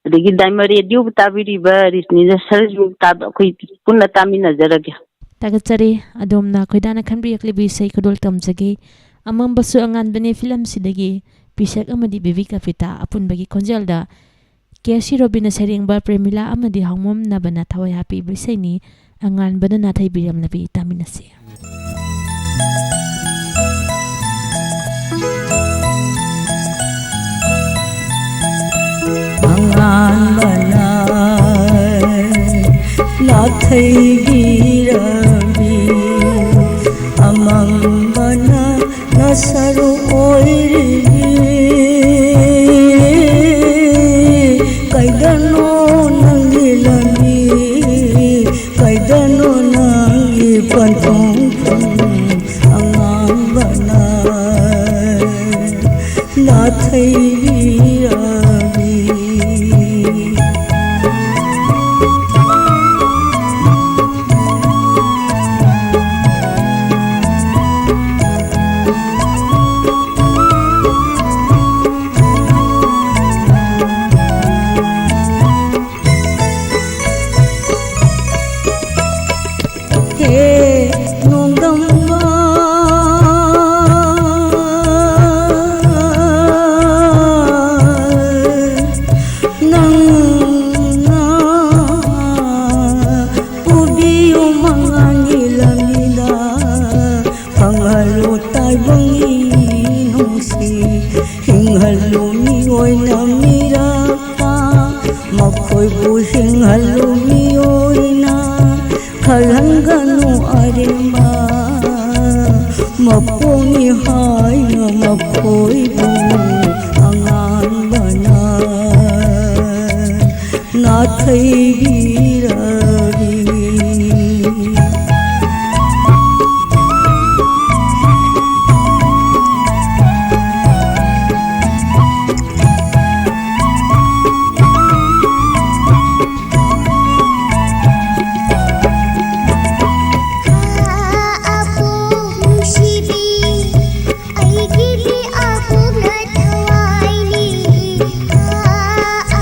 ꯑꯗꯒꯤ Diamond Radio ꯕꯨ ꯇꯥꯕꯤꯔꯤꯕ listener ꯁꯤꯡꯁꯨ ꯇꯥꯕ-, ꯑꯩꯈꯣꯏ ꯄꯨꯟꯅ ꯇꯥꯃꯤꯟꯅꯖꯔꯒꯦ꯫ ꯊꯥꯒꯠꯆꯔꯤ꯫ ꯑꯗꯣꯝꯅ ꯈꯣꯏꯗꯥꯅ ꯈꯟꯕꯤꯔꯛꯂꯤꯕ ꯏꯁꯩ ꯈꯨꯗꯣꯜ ꯇꯝꯖꯒꯦ꯫ ꯑꯃꯝꯕꯁꯨ ꯑꯉꯥꯟꯕꯅꯦ film ꯁꯤꯗꯒꯤ ꯄꯤꯁꯛ ꯑꯃꯗꯤ ꯕꯦꯕꯤ ꯀꯄꯤꯇꯥ ꯑꯄꯨꯟꯕꯒꯤ ꯈꯣꯟꯖꯦꯜꯗ ꯀꯦ ꯁꯤ ꯔꯣꯕꯤꯟꯅ ꯁꯩꯔꯦꯡꯕ ꯄ꯭ꯔꯦꯃꯤꯂꯥ ꯑꯃꯗꯤ ꯍꯥꯎꯃꯝꯅꯕꯅ ꯊꯋꯥꯏ ꯍꯥꯞꯄꯤꯕ ꯏꯁꯩꯅꯤ꯫ ꯑꯉꯥꯟꯕꯅ ꯅꯥꯊꯩꯕꯤꯔꯝꯂꯕꯤ ꯇꯥꯃꯤꯟꯅꯁꯤ꯫ ꯑꯉꯥꯟꯕꯅ ꯅꯥꯊꯩꯕꯤꯔꯕꯤ, ꯑꯃꯝꯕꯅ ꯅꯁꯔꯨꯛ ꯑꯣꯏꯔꯤꯕꯤ꯫ ꯀꯩꯗꯅꯣ ꯅꯪꯒꯤ ꯂꯝꯕꯤ, ꯀꯩꯗꯅꯣ ꯅꯪꯒꯤ ꯄꯟꯊꯨꯡꯐꯝ, ꯑꯉꯥꯟꯕꯅ ꯅꯥꯊꯩꯕꯤꯔꯕꯤ꯫ ꯑꯣꯏꯕꯨ ꯑꯉꯥꯡꯕꯅ ꯅꯥꯊꯩꯕꯤꯔꯕꯤ꯫ ꯑꯕꯣꯛ ꯅꯨꯡꯁꯤꯕꯤ, ꯑꯩꯒꯤ ꯑꯕꯣꯛꯅ ꯊꯋꯥꯏꯅꯤ꯫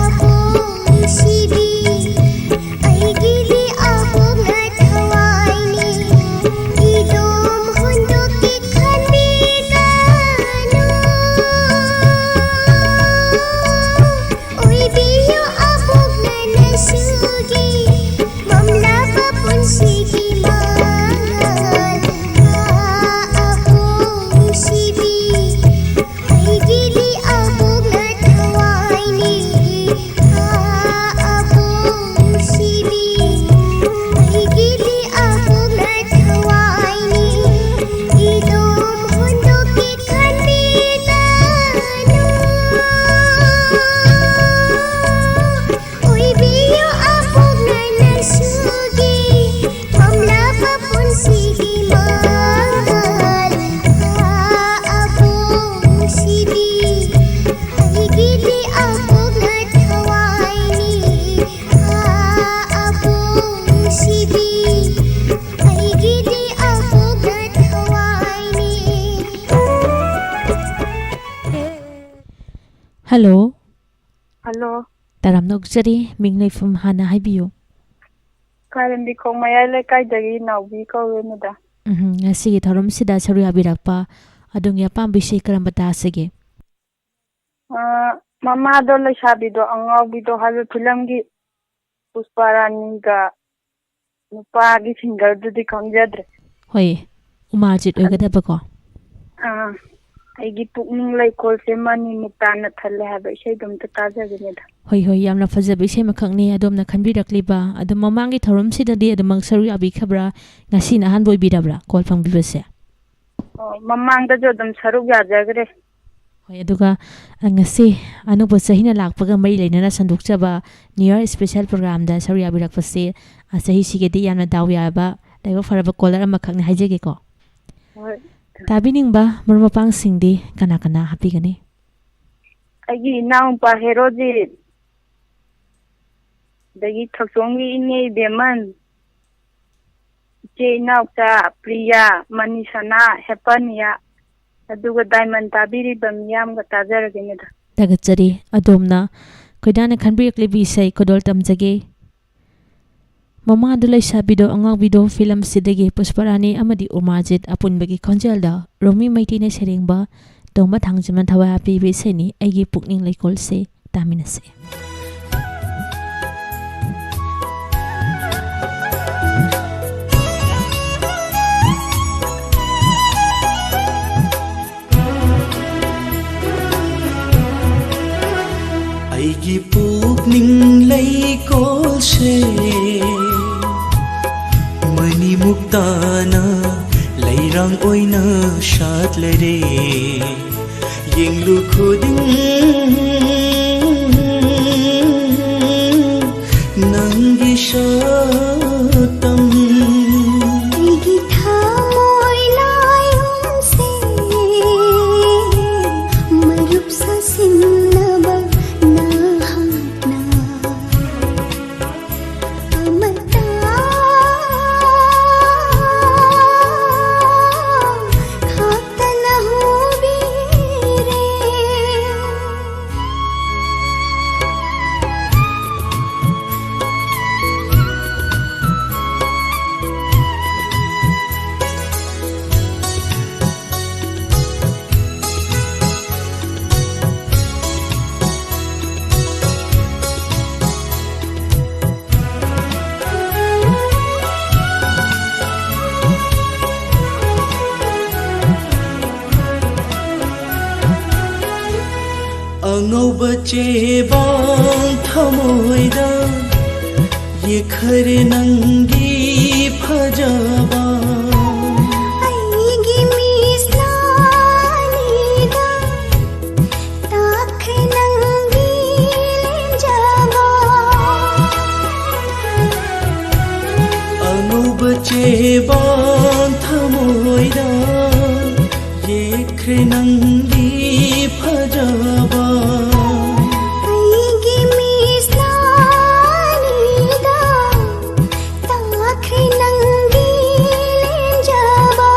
ꯑꯕꯣꯛ ꯅꯨꯡꯁꯤꯕꯤ, ꯑꯩꯒꯤꯗꯤ ꯑꯕꯣꯛꯅ ꯊꯋꯥꯏꯅꯤ꯫ ꯏꯗꯣꯝ ꯍꯨꯟꯗꯣꯛꯀꯦ ꯈꯟꯕꯤꯒꯅꯨ꯫ ꯑꯣꯏꯕꯤꯌꯨ ꯑꯕꯣꯛꯅ ꯅꯁꯨꯒꯤ ꯃꯝꯂꯕ ꯄꯨꯟꯁꯤꯒꯤ ꯃꯉꯥꯜ꯫ ꯑꯕꯣꯛ ꯅꯨꯡꯁꯤꯕꯤ, ꯑꯩꯒꯤꯗꯤ ꯑꯕꯣꯛꯅ ꯊꯋꯥꯏꯅꯤ꯫ ꯑꯕꯣꯛ ꯅꯨꯡꯁꯤꯕꯤ, ꯑꯩꯒꯤꯗꯤ ꯑꯕꯣꯛꯅ ꯊꯋꯥꯏꯅꯤ꯫ ꯏꯗꯣꯝ ꯍꯨꯟꯗꯣꯛꯀꯦ ꯈꯟꯕꯤꯒꯅꯨ꯫ ꯑꯣꯏꯕꯤꯌꯨ ꯑꯕꯣꯛꯅ ꯅꯁꯨꯒꯤ ꯃꯝꯂꯕ ꯄꯨꯟꯁꯤꯒꯤ ꯃꯉꯥꯜ꯫ ꯑꯕꯣꯛ ꯅꯨꯡꯁꯤꯕꯤ, ꯑꯩꯒꯤꯗꯤ ꯑꯕꯣꯛꯅ ꯊꯋꯥꯏꯅꯤ꯫ ꯑꯕꯣꯛ ꯅꯨꯡꯁꯤꯕꯤ, ꯑꯩꯒꯤꯗꯤ ꯑꯕꯣꯛꯅ ꯊꯋꯥꯏꯅꯤ꯫ ꯍꯜꯂꯣ꯫ ꯍꯜꯂꯣ꯫ ꯇꯔꯥꯝꯅ ꯑꯣꯛꯆꯔꯤ꯫ ꯃꯤꯡ ꯂꯩꯐꯝ ꯍꯥꯟꯅ ꯍꯥꯏꯕꯤꯌꯨ꯫ ꯀꯥꯏꯔꯦꯝꯕꯤꯈꯣꯡ ꯃꯌꯥꯏ ꯂꯩꯀꯥꯏꯗꯒꯤ ꯅꯥꯎꯕꯤ ꯀꯧꯋꯦ, ꯃꯦꯗꯥꯝ꯫ ꯎꯝ, ꯉꯁꯤꯒꯤ ꯊꯧꯔꯝꯁꯤꯗ ꯁꯔꯨꯛ ꯌꯥꯕꯤꯔꯛꯄ ꯑꯗꯣꯝꯒꯤ ꯑꯄꯥꯝꯕ ꯏꯁꯩ ꯀꯔꯝꯕ ꯇꯥꯁꯤꯒꯦ? ꯑ, ꯃꯃꯥꯗꯣ ꯂꯩꯁꯥꯕꯤꯗꯣ ꯑꯉꯥꯎꯕꯤꯗꯣ ꯍꯥꯏꯕ ꯐꯤꯂꯝꯒꯤ ꯄꯨꯁꯄꯥ ꯔꯥꯅꯤꯒ ꯅꯨꯄꯥꯒꯤ ꯁꯤꯡꯒꯔꯗꯨꯗꯤ ꯈꯪꯖꯗ꯭ꯔꯦ꯫ ꯍꯣꯏ, ꯎꯃꯥꯖꯤꯠ ꯑꯣꯏꯒꯗꯕꯀꯣ꯫ ꯑꯥ, ꯑꯩꯒꯤ ꯄꯨꯛꯅꯤꯡ ꯂꯩꯀꯣꯜꯁꯦ ꯃꯅꯤꯃꯨꯛꯇꯥꯅ ꯊꯜꯂꯦ ꯍꯥꯏꯕ ꯏꯁꯩꯗꯣ ꯑꯝꯇ ꯇꯥꯖꯒꯦꯅꯦꯗ꯫ ꯍꯣꯏ, ꯍꯣꯏ, ꯌꯥꯝꯅ ꯐꯖꯕ ꯏꯁꯩ ꯑꯃꯈꯛꯅꯤ ꯑꯗꯣꯝꯅ ꯈꯟꯕꯤꯔꯛꯂꯤꯕ꯫ ꯑꯗꯣ ꯃꯃꯥꯡꯒꯤ ꯊꯧꯔꯝꯁꯤꯗꯗꯤ ꯑꯗꯨꯃꯛ ꯁꯔꯨꯛ ꯌꯥꯕꯤꯈ꯭ꯔꯕ꯭ꯔꯥ? ꯉꯁꯤꯅ ꯑꯍꯥꯟꯕ ꯑꯣꯏꯕꯤꯔꯕ꯭ꯔꯥ ꯀꯣꯜ ꯐꯪꯕꯤꯕꯁꯦ? ꯑꯣ, ꯃꯃꯥꯡꯗꯁꯨ ꯑꯗꯨꯝ ꯁꯔꯨꯛ ꯌꯥꯖꯈ꯭ꯔꯦ꯫ ꯍꯣꯏ, ꯑꯗꯨꯒ, ꯑ, ꯉꯁꯤ ꯑꯅꯧꯕ ꯆꯍꯤꯅ ꯂꯥꯛꯄꯒ ꯃꯔꯤ ꯂꯩꯅꯅ ꯁꯟꯗꯣꯛꯆꯕ New Year special programꯗ ꯁꯔꯨꯛ ꯌꯥꯕꯤꯔꯛꯄꯁꯦ, ꯑ, ꯆꯍꯤꯁꯤꯒꯗꯤ ꯌꯥꯝꯅ ꯗꯥꯎ ꯌꯥꯕ, ꯂꯥꯏꯕꯛ ꯐꯔꯕ caller ꯑꯃꯈꯛꯅꯤ ꯍꯥꯏꯖꯒꯦꯀꯣ꯫ ꯍꯣꯏ꯫ ꯇꯥꯕꯤꯅꯤꯡꯕ ꯃꯔꯨꯞ ꯃꯄꯥꯡꯁꯤꯡꯗꯤ ꯀꯅꯥ ꯀꯅꯥ ꯍꯥꯞꯄꯤꯒꯅꯤ? ꯑꯩꯒꯤ ꯏꯅꯥꯎꯄꯥ ꯍꯦꯔꯣꯖꯤꯠ, ꯑꯗꯒꯤ ꯊꯧꯆꯣꯝꯒꯤ ꯏꯅꯦ ꯏꯕꯦꯝꯃꯟ, ꯏꯆꯦ ꯏꯅꯥꯎꯆꯥ ꯄ꯭ꯔꯤꯌꯥ, ꯃꯅꯤꯁꯅꯥ, ꯍꯦꯄꯟꯌꯥ, ꯑꯗꯨꯒ ꯗꯥꯏꯃꯟ ꯇꯥꯕꯤꯔꯤꯕ ꯃꯤꯌꯥꯝꯒ ꯇꯥꯖꯔꯒꯦ, ꯃꯦꯗꯥꯝ꯫ ꯊꯥꯒꯠꯆꯔꯤ꯫ ꯑꯗꯣꯝꯅ ꯈꯣꯏꯗꯥꯅ ꯈꯟꯕꯤꯔꯛꯂꯤꯕ ꯏꯁꯩ ꯈꯨꯗꯣꯜ ꯇꯝꯖꯒꯦ꯫ ꯃꯃꯥꯗꯨ ꯂꯩꯁꯥꯕꯤꯗꯣ ꯑꯉꯥꯎꯕꯤꯗꯣ ꯐꯤꯂꯝꯁꯤꯗꯒꯤ ꯄꯨꯁꯄꯔꯥꯅꯤ ꯑꯃꯗꯤ ꯎꯃꯥꯖꯤꯠ ꯑꯄꯨꯟꯕꯒꯤ ꯈꯣꯟꯖꯦꯜꯗ ꯔꯣꯃꯤ ꯃꯩꯇꯩꯅ ꯁꯩꯔꯦꯡꯕ, ꯇꯣꯝꯕ ꯊꯥꯡꯖꯃꯅ ꯊꯋꯥꯏ ꯍꯥꯞꯄꯤꯕ ꯏꯁꯩꯅꯤ ꯑꯩꯒꯤ ꯄꯨꯛꯅꯤꯡ ꯂꯩꯀꯣꯜꯁꯦ꯫ ꯇꯥꯃꯤꯟꯅꯁꯤ꯫ ꯑꯩꯒꯤ ꯄꯨꯛꯅꯤꯡ ꯂꯩꯀꯣꯜꯁꯦ ꯃꯅꯤꯃꯨꯛ ꯇꯥꯅ ꯂꯩꯔꯥꯡ ꯑꯣꯏꯅ ꯁꯥꯠꯂꯔꯦ꯫ ꯌꯦꯡꯂꯨ ꯈꯨꯗꯤꯡ ꯅꯪꯒꯤ ꯁꯛꯇꯝ꯫ ꯑꯩꯒꯤ ꯊꯃꯣꯏ ꯂꯥꯏꯑꯣꯟꯁꯦ ꯃꯔꯨꯞ ꯁꯥꯁꯤꯟꯅꯕ ꯅꯍꯥꯛꯅ ꯑꯃꯇ ꯈꯥꯛꯇꯅ ꯍꯨꯕꯤꯔꯦ꯫ ꯑꯉꯧꯕ ꯆꯦꯕꯥꯡ ꯊꯃꯣꯏꯗ ꯌꯦꯛꯈꯔꯦ ꯅꯪꯒꯤ ꯐꯖꯕ꯫ ꯑꯩꯒꯤ ꯃꯤꯠꯁꯅꯥꯅꯤꯗ ꯅꯪꯒꯤ ꯐꯖꯕ꯫ ꯑꯩꯒꯤ ꯃꯤꯠꯁꯅꯥꯅꯤꯗ ꯇꯥꯈ꯭ꯔꯦ ꯅꯪꯒꯤ ꯂꯦꯟꯖꯕ꯫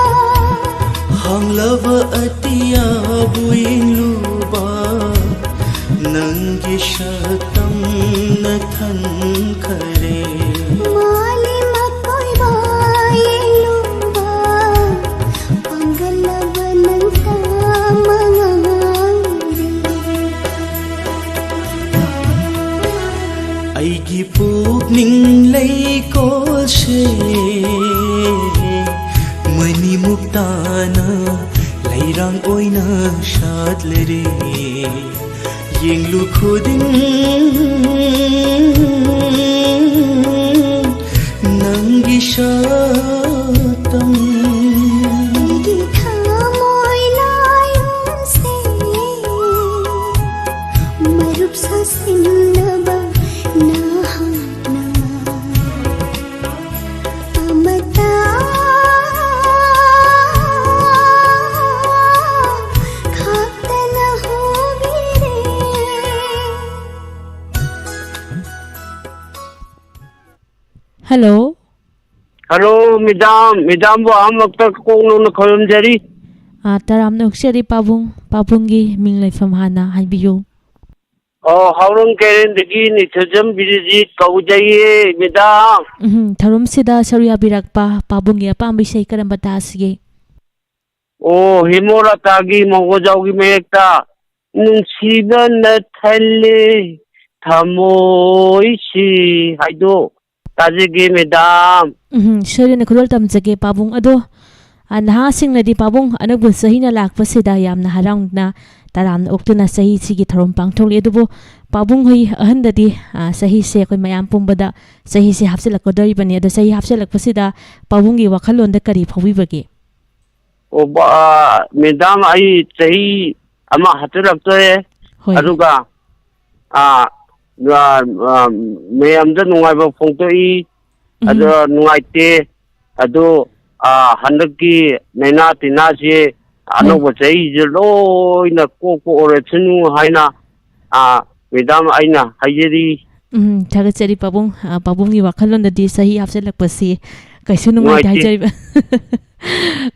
ꯍꯥꯡꯂꯕ ꯑꯇꯤꯌꯥꯕꯨ ꯌꯦꯡꯂꯨꯕ, ꯅꯪꯒꯤ ꯁꯛꯇꯝꯅ ꯊꯟꯈꯔꯦ꯫ ꯃꯥꯂꯦꯝ ꯑꯀꯣꯏꯕ ꯌꯦꯡꯂꯨꯕ, ꯄꯥꯡꯒꯜꯂꯕ ꯅꯪꯇ ꯃꯉꯥꯏꯔꯦ꯫ ꯑꯩꯒꯤ ꯄꯨꯛꯅꯤꯡ ꯂꯩꯀꯣꯜꯁꯦ ꯃꯅꯤꯃꯨꯛꯇꯥꯅ ꯂꯩꯔꯥꯡ ꯑꯣꯏꯅ ꯁꯥꯠꯂꯔꯦ꯫ ꯌꯦꯡꯂꯨ ꯈꯨꯗꯤꯡ ꯅꯪꯒꯤ ꯁꯛꯇꯝ꯫ ꯑꯩꯒꯤ ꯊꯃꯣꯏ ꯂꯥꯌꯣꯟꯁꯦ ꯃꯔꯨꯞ ꯁꯥꯁꯤꯟꯅꯕ ꯅꯍꯥꯛꯅ ꯑꯃꯇ ꯈꯛꯇꯅ ꯍꯧꯕꯤꯔꯦ꯫ ꯍꯜꯂꯣ꯫ Hello, madam. ꯃꯦꯗꯥꯝꯕꯨ ꯑꯍꯥꯟꯕꯃꯛꯇ ꯀꯣꯛ ꯅꯧꯅ ꯈꯣꯏꯔꯝꯖꯔꯤ꯫ ꯑꯥ, ꯇꯔꯥꯝꯅ ꯑꯣꯛꯆꯔꯤ ꯄꯥꯕꯨꯡ꯫ ꯄꯥꯕꯨꯡꯒꯤ ꯃꯤꯡ ꯂꯩꯐꯝ ꯍꯥꯟꯅ ꯍꯥꯏꯕꯤꯌꯨ꯫ ꯑꯣ, ꯍꯥꯎꯔꯪ ꯀꯩꯔꯦꯟꯗꯒꯤ ꯅꯤꯡꯊꯧꯖꯝ ꯕꯤꯔꯖꯤꯠ ꯀꯧꯖꯩꯌꯦ, ꯃꯦꯗꯥꯝ꯫ ꯎꯝ, ꯊꯧꯔꯝꯁꯤꯗ ꯁꯔꯨꯛ ꯌꯥꯕꯤꯔꯛꯄ ꯄꯥꯕꯨꯡꯒꯤ ꯑꯄꯥꯝꯕ ꯏꯁꯩ ꯀꯔꯝꯕ ꯇꯥꯁꯤꯒꯦ? ꯑꯣ, ꯍꯦꯃꯣꯔꯥꯇꯥꯒꯤ ꯃꯉꯣꯟꯖꯥꯎꯒꯤ ꯃꯌꯦꯛꯇ "ꯅꯨꯡꯁꯤꯕꯅ ꯊꯜꯂꯦ ꯊꯃꯣꯏꯁꯤ" ꯍꯥꯏꯗꯣ ꯇꯥꯖꯒꯦ, ꯃꯦꯗꯥꯝ꯫ ꯎꯝ, ꯁꯣꯏꯗꯅ ꯈꯨꯗꯣꯜ ꯇꯝꯖꯒꯦ, ꯄꯥꯕꯨꯡ꯫ ꯑꯗꯣ, ꯑ, ꯅꯍꯥꯁꯤꯡꯅꯗꯤ, ꯄꯥꯕꯨꯡ, ꯑꯅꯧꯕ ꯆꯍꯤꯅ ꯂꯥꯛꯄꯁꯤꯗ ꯌꯥꯝꯅ ꯍꯔꯥꯎꯅ, ꯇꯔꯥꯝꯅ ꯑꯣꯛꯇꯨꯅ ꯆꯍꯤꯁꯤꯒꯤ ꯊꯧꯔꯝ ꯄꯥꯡꯊꯣꯛꯂꯤ꯫ ꯑꯗꯨꯕꯨ ꯄꯥꯕꯨꯡ ꯍꯣꯏ ꯑꯍꯟꯗꯗꯤ, ꯑ, ꯆꯍꯤꯁꯦ ꯑꯩꯈꯣꯏ ꯃꯌꯥꯝ ꯄꯨꯝꯕꯗ ꯆꯍꯤꯁꯦ ꯍꯥꯞꯆꯤꯜꯂꯛꯀꯗꯧꯔꯤꯕꯅꯤ꯫ ꯑꯗꯣ ꯆꯍꯤ ꯍꯥꯞꯆꯤꯜꯂꯛꯄꯁꯤꯗ ꯄꯥꯕꯨꯡꯒꯤ ꯋꯥꯈꯜꯂꯣꯟꯗ ꯀꯔꯤ ꯐꯥꯎꯕꯤꯕꯒꯦ? ꯑꯣ, ꯕ-, ꯃꯦꯗꯥꯝ, ꯑꯩ ꯆꯍꯤ ꯑꯃ ꯍꯥꯞꯆꯤꯜꯂꯛꯇꯣꯔꯦ꯫ ꯍꯣꯏ꯫ ꯑꯗꯨꯒ, ꯑꯥ, ꯑꯥ, ꯑꯥ, ꯃꯌꯥꯝꯗ ꯅꯨꯡꯉꯥꯏꯕ ꯐꯣꯡꯗꯣꯛꯏ꯫ ꯎꯝ꯫ ꯑꯗꯣ ꯅꯨꯡꯉꯥꯏꯇꯦ꯫ ꯑꯗꯣ, ꯑꯥ, ꯍꯟꯗꯛꯀꯤ ꯂꯥꯏꯅꯥ ꯇꯤꯟꯅꯥꯁꯤ ꯑꯅꯧꯕ ꯆꯍꯤꯁꯦ ꯂꯣꯏꯅ ꯀꯣꯛꯄ ꯑꯣꯏꯔꯁꯅꯨ ꯍꯥꯏꯅ, ꯑ, ꯃꯦꯗꯥꯝ, ꯑꯩꯅ ꯍꯥꯏꯖꯔꯤ꯫ ꯎꯝ, ꯊꯥꯒꯠꯆꯔꯤ ꯄꯥꯕꯨꯡ꯫ ꯑ, ꯄꯥꯕꯨꯡꯒꯤ ꯋꯥꯈꯜꯂꯣꯟꯗꯗꯤ ꯆꯍꯤ ꯍꯥꯞꯆꯤꯜꯂꯛꯄꯁꯤ ꯀꯩꯁꯨ ꯅꯨꯡꯉꯥꯏꯇꯦ ꯅꯨꯡꯉꯥꯏꯇꯦ꯫ ꯍꯥꯏꯖꯔꯤꯕ꯫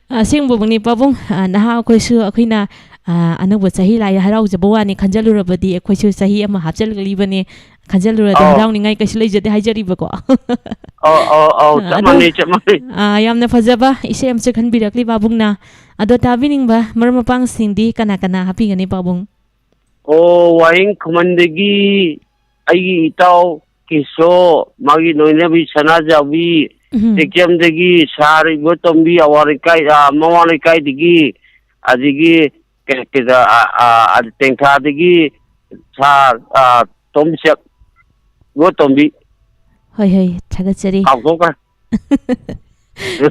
ꯑꯁꯦꯡꯕꯃꯛꯅꯤ ꯄꯥꯕꯨꯡ, ꯑ, ꯅꯍꯥ ꯑꯩꯈꯣꯏꯁꯨ, ꯑꯩꯈꯣꯏꯅ, ꯑ, ꯑꯅꯧꯕ ꯆꯍꯤ ꯂꯥꯛꯑꯦ ꯍꯔꯥꯎꯖꯕ ꯋꯥꯅꯤ ꯈꯟꯖꯜꯂꯨꯔꯕꯗꯤ ꯑꯩꯈꯣꯏꯁꯨ ꯆꯍꯤ ꯑꯃ ꯍꯥꯞꯆꯤꯜꯂꯛꯂꯤꯕꯅꯤ ꯈꯟꯖꯜꯂꯨꯔꯗꯤ ꯑꯧ꯫ ꯍꯔꯥꯎꯅꯤꯡꯉꯥꯏ ꯀꯩꯁꯨ ꯂꯩꯖꯗꯦ ꯍꯥꯏꯖꯔꯤꯕꯀꯣ꯫ ꯑꯧ, ꯑꯧ, ꯑꯧ, ꯑ, ꯆꯞ ꯑꯗꯣ, ꯃꯥꯟꯅꯩ, ꯆꯞ ꯃꯥꯟꯅꯩ꯫ ꯑ, ꯌꯥꯝꯅ ꯐꯖꯕ ꯏꯁꯩ ꯑꯃꯁꯨ ꯈꯟꯕꯤꯔꯛꯂꯤ ꯄꯥꯕꯨꯡꯅ꯫ ꯑꯗꯣ ꯇꯥꯕꯤꯅꯤꯡꯕ ꯃꯔꯨꯞ ꯃꯄꯥꯡꯁꯤꯡꯗꯤ ꯀꯅꯥ ꯀꯅꯥ ꯍꯥꯞꯄꯤꯒꯅꯤ ꯄꯥꯕꯨꯡ? ꯑꯣ, ꯋꯥꯍꯦꯡ ꯈꯨꯃꯟꯗꯒꯤ ꯑꯩꯒꯤ ꯏꯇꯥꯎ ꯀꯤꯁꯣ, ꯃꯥꯒꯤ ꯂꯣꯏꯅꯕꯤ ꯁꯅꯥꯖꯥꯎꯕꯤ, ꯎꯝ꯫ ꯇꯦꯛꯆꯝꯗꯒꯤ ꯁꯥꯔ ꯏꯕꯣꯇꯣꯝꯕꯤ, ꯑꯋꯥꯡ ꯂꯩꯀꯥꯏ, ꯑ, ꯃꯃꯥꯡ ꯂꯩꯀꯥꯏꯗꯒꯤ, ꯑꯗꯒꯤ ꯀꯩ-, ꯀꯩꯗ, ꯑ, ꯑ, ꯑ, ꯇꯦꯡꯊꯥꯗꯒꯤ ꯁꯥꯔ, ꯑ, ꯇꯣꯝꯆꯦꯞ, ꯏꯕꯣꯇꯣꯝꯕꯤ꯫ ꯍꯣꯏ, ꯍꯣꯏ, ꯊꯥꯒꯠꯆꯔꯤ꯫ ꯀꯥꯎꯊꯣꯛꯈ꯭ꯔꯦ꯫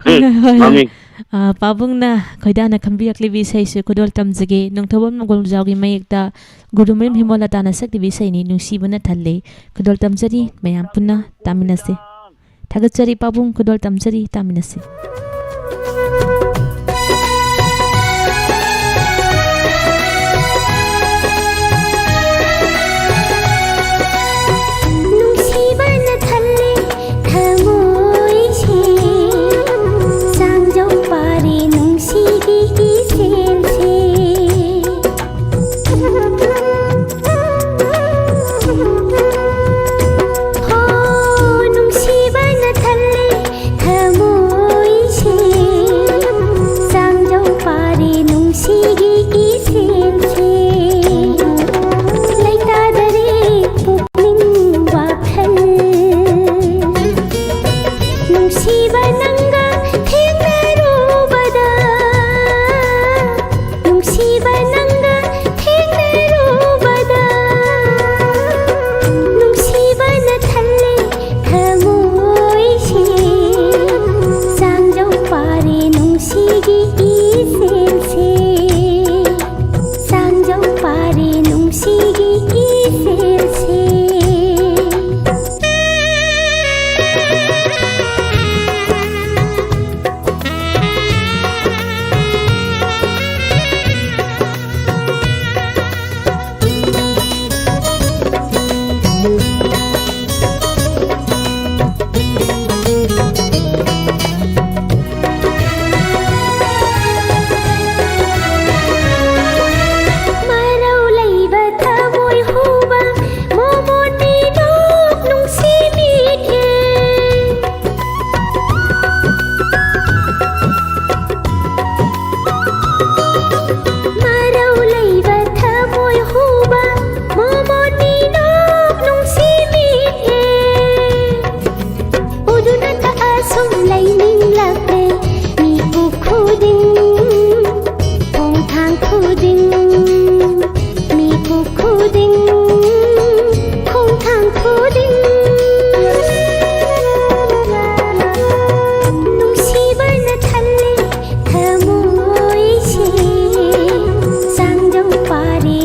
ꯍꯣꯏ, ꯍꯣꯏ, ꯍꯣꯏ꯫ ꯃꯃꯤꯡ꯫ ꯑ, ꯄꯥꯕꯨꯡꯅ ꯈꯣꯏꯗꯥꯅ ꯈꯟꯕꯤꯔꯛꯂꯤꯕ ꯏꯁꯩꯁꯦ ꯈꯨꯗꯣꯜ ꯇꯝꯖꯒꯦ꯫ ꯅꯣꯡꯊꯣꯝꯕꯝ ꯅꯣꯡꯒꯣꯜꯖꯥꯎꯒꯤ ꯃꯌꯦꯛꯇ ꯒꯨꯔꯨꯃꯌꯨꯝ ꯍꯤꯃꯣꯂꯇꯥꯅ ꯁꯛꯂꯤꯕ ꯏꯁꯩꯅꯤ, ꯅꯨꯡꯁꯤꯕꯅ ꯊꯜꯂꯦ꯫ ꯈꯨꯗꯣꯜ ꯇꯝꯖꯔꯤ, ꯃꯌꯥꯝ ꯄꯨꯟꯅ ꯇꯥꯃꯤꯟꯅꯁꯤ꯫ ꯊꯥꯒꯠꯆꯔꯤ ꯄꯥꯕꯨꯡ, ꯈꯨꯗꯣꯜ ꯇꯝꯖꯔꯤ, ꯇꯥꯃꯤꯟꯅꯁꯤ꯫ ꯅꯨꯡꯁꯤꯕꯅ ꯊꯜꯂꯦ ꯊꯃꯣꯏꯁꯦ, ꯆꯥꯡꯖꯧ ꯄꯥꯔꯦ ꯅꯨꯡꯁꯤꯒꯤ ꯏꯆꯦꯜꯁꯦ꯫ ꯍꯣ, ꯅꯨꯡꯁꯤꯕꯅ ꯊꯜꯂꯦ ꯊꯃꯣꯏꯁꯦ꯫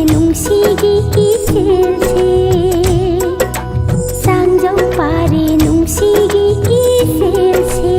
ꯅꯨꯡꯁꯤꯒꯤ ꯏꯊꯤꯜꯁꯦ, ꯁꯥꯡꯖꯧ ꯄꯥꯔꯦ ꯅꯨꯡꯁꯤꯒꯤ ꯏꯊꯤꯜꯁꯦ꯫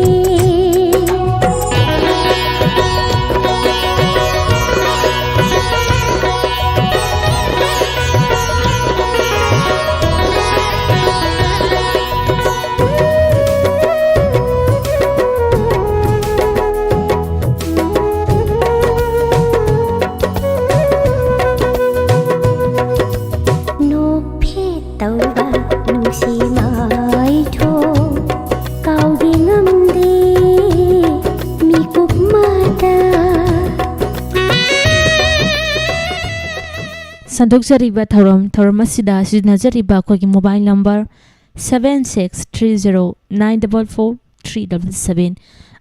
ꯅꯣꯛꯐꯦꯠ ꯇꯧꯕ ꯅꯨꯡꯁꯤ ꯃꯥꯏꯊꯣꯡ ꯀꯥꯎꯗꯤ ꯉꯝꯗꯦ ꯃꯤꯀꯨꯞ ꯃꯥꯗ꯫ ꯁꯟꯗꯣꯛꯆꯔꯤꯕ ꯊꯧꯔꯝ, ꯊꯧꯔꯝ ꯑꯁꯤꯗ ꯁꯤꯖꯤꯟꯅꯖꯔꯤꯕ ꯑꯩꯈꯣꯏꯒꯤ mobile number seven six three zero nine double four three double seven꯫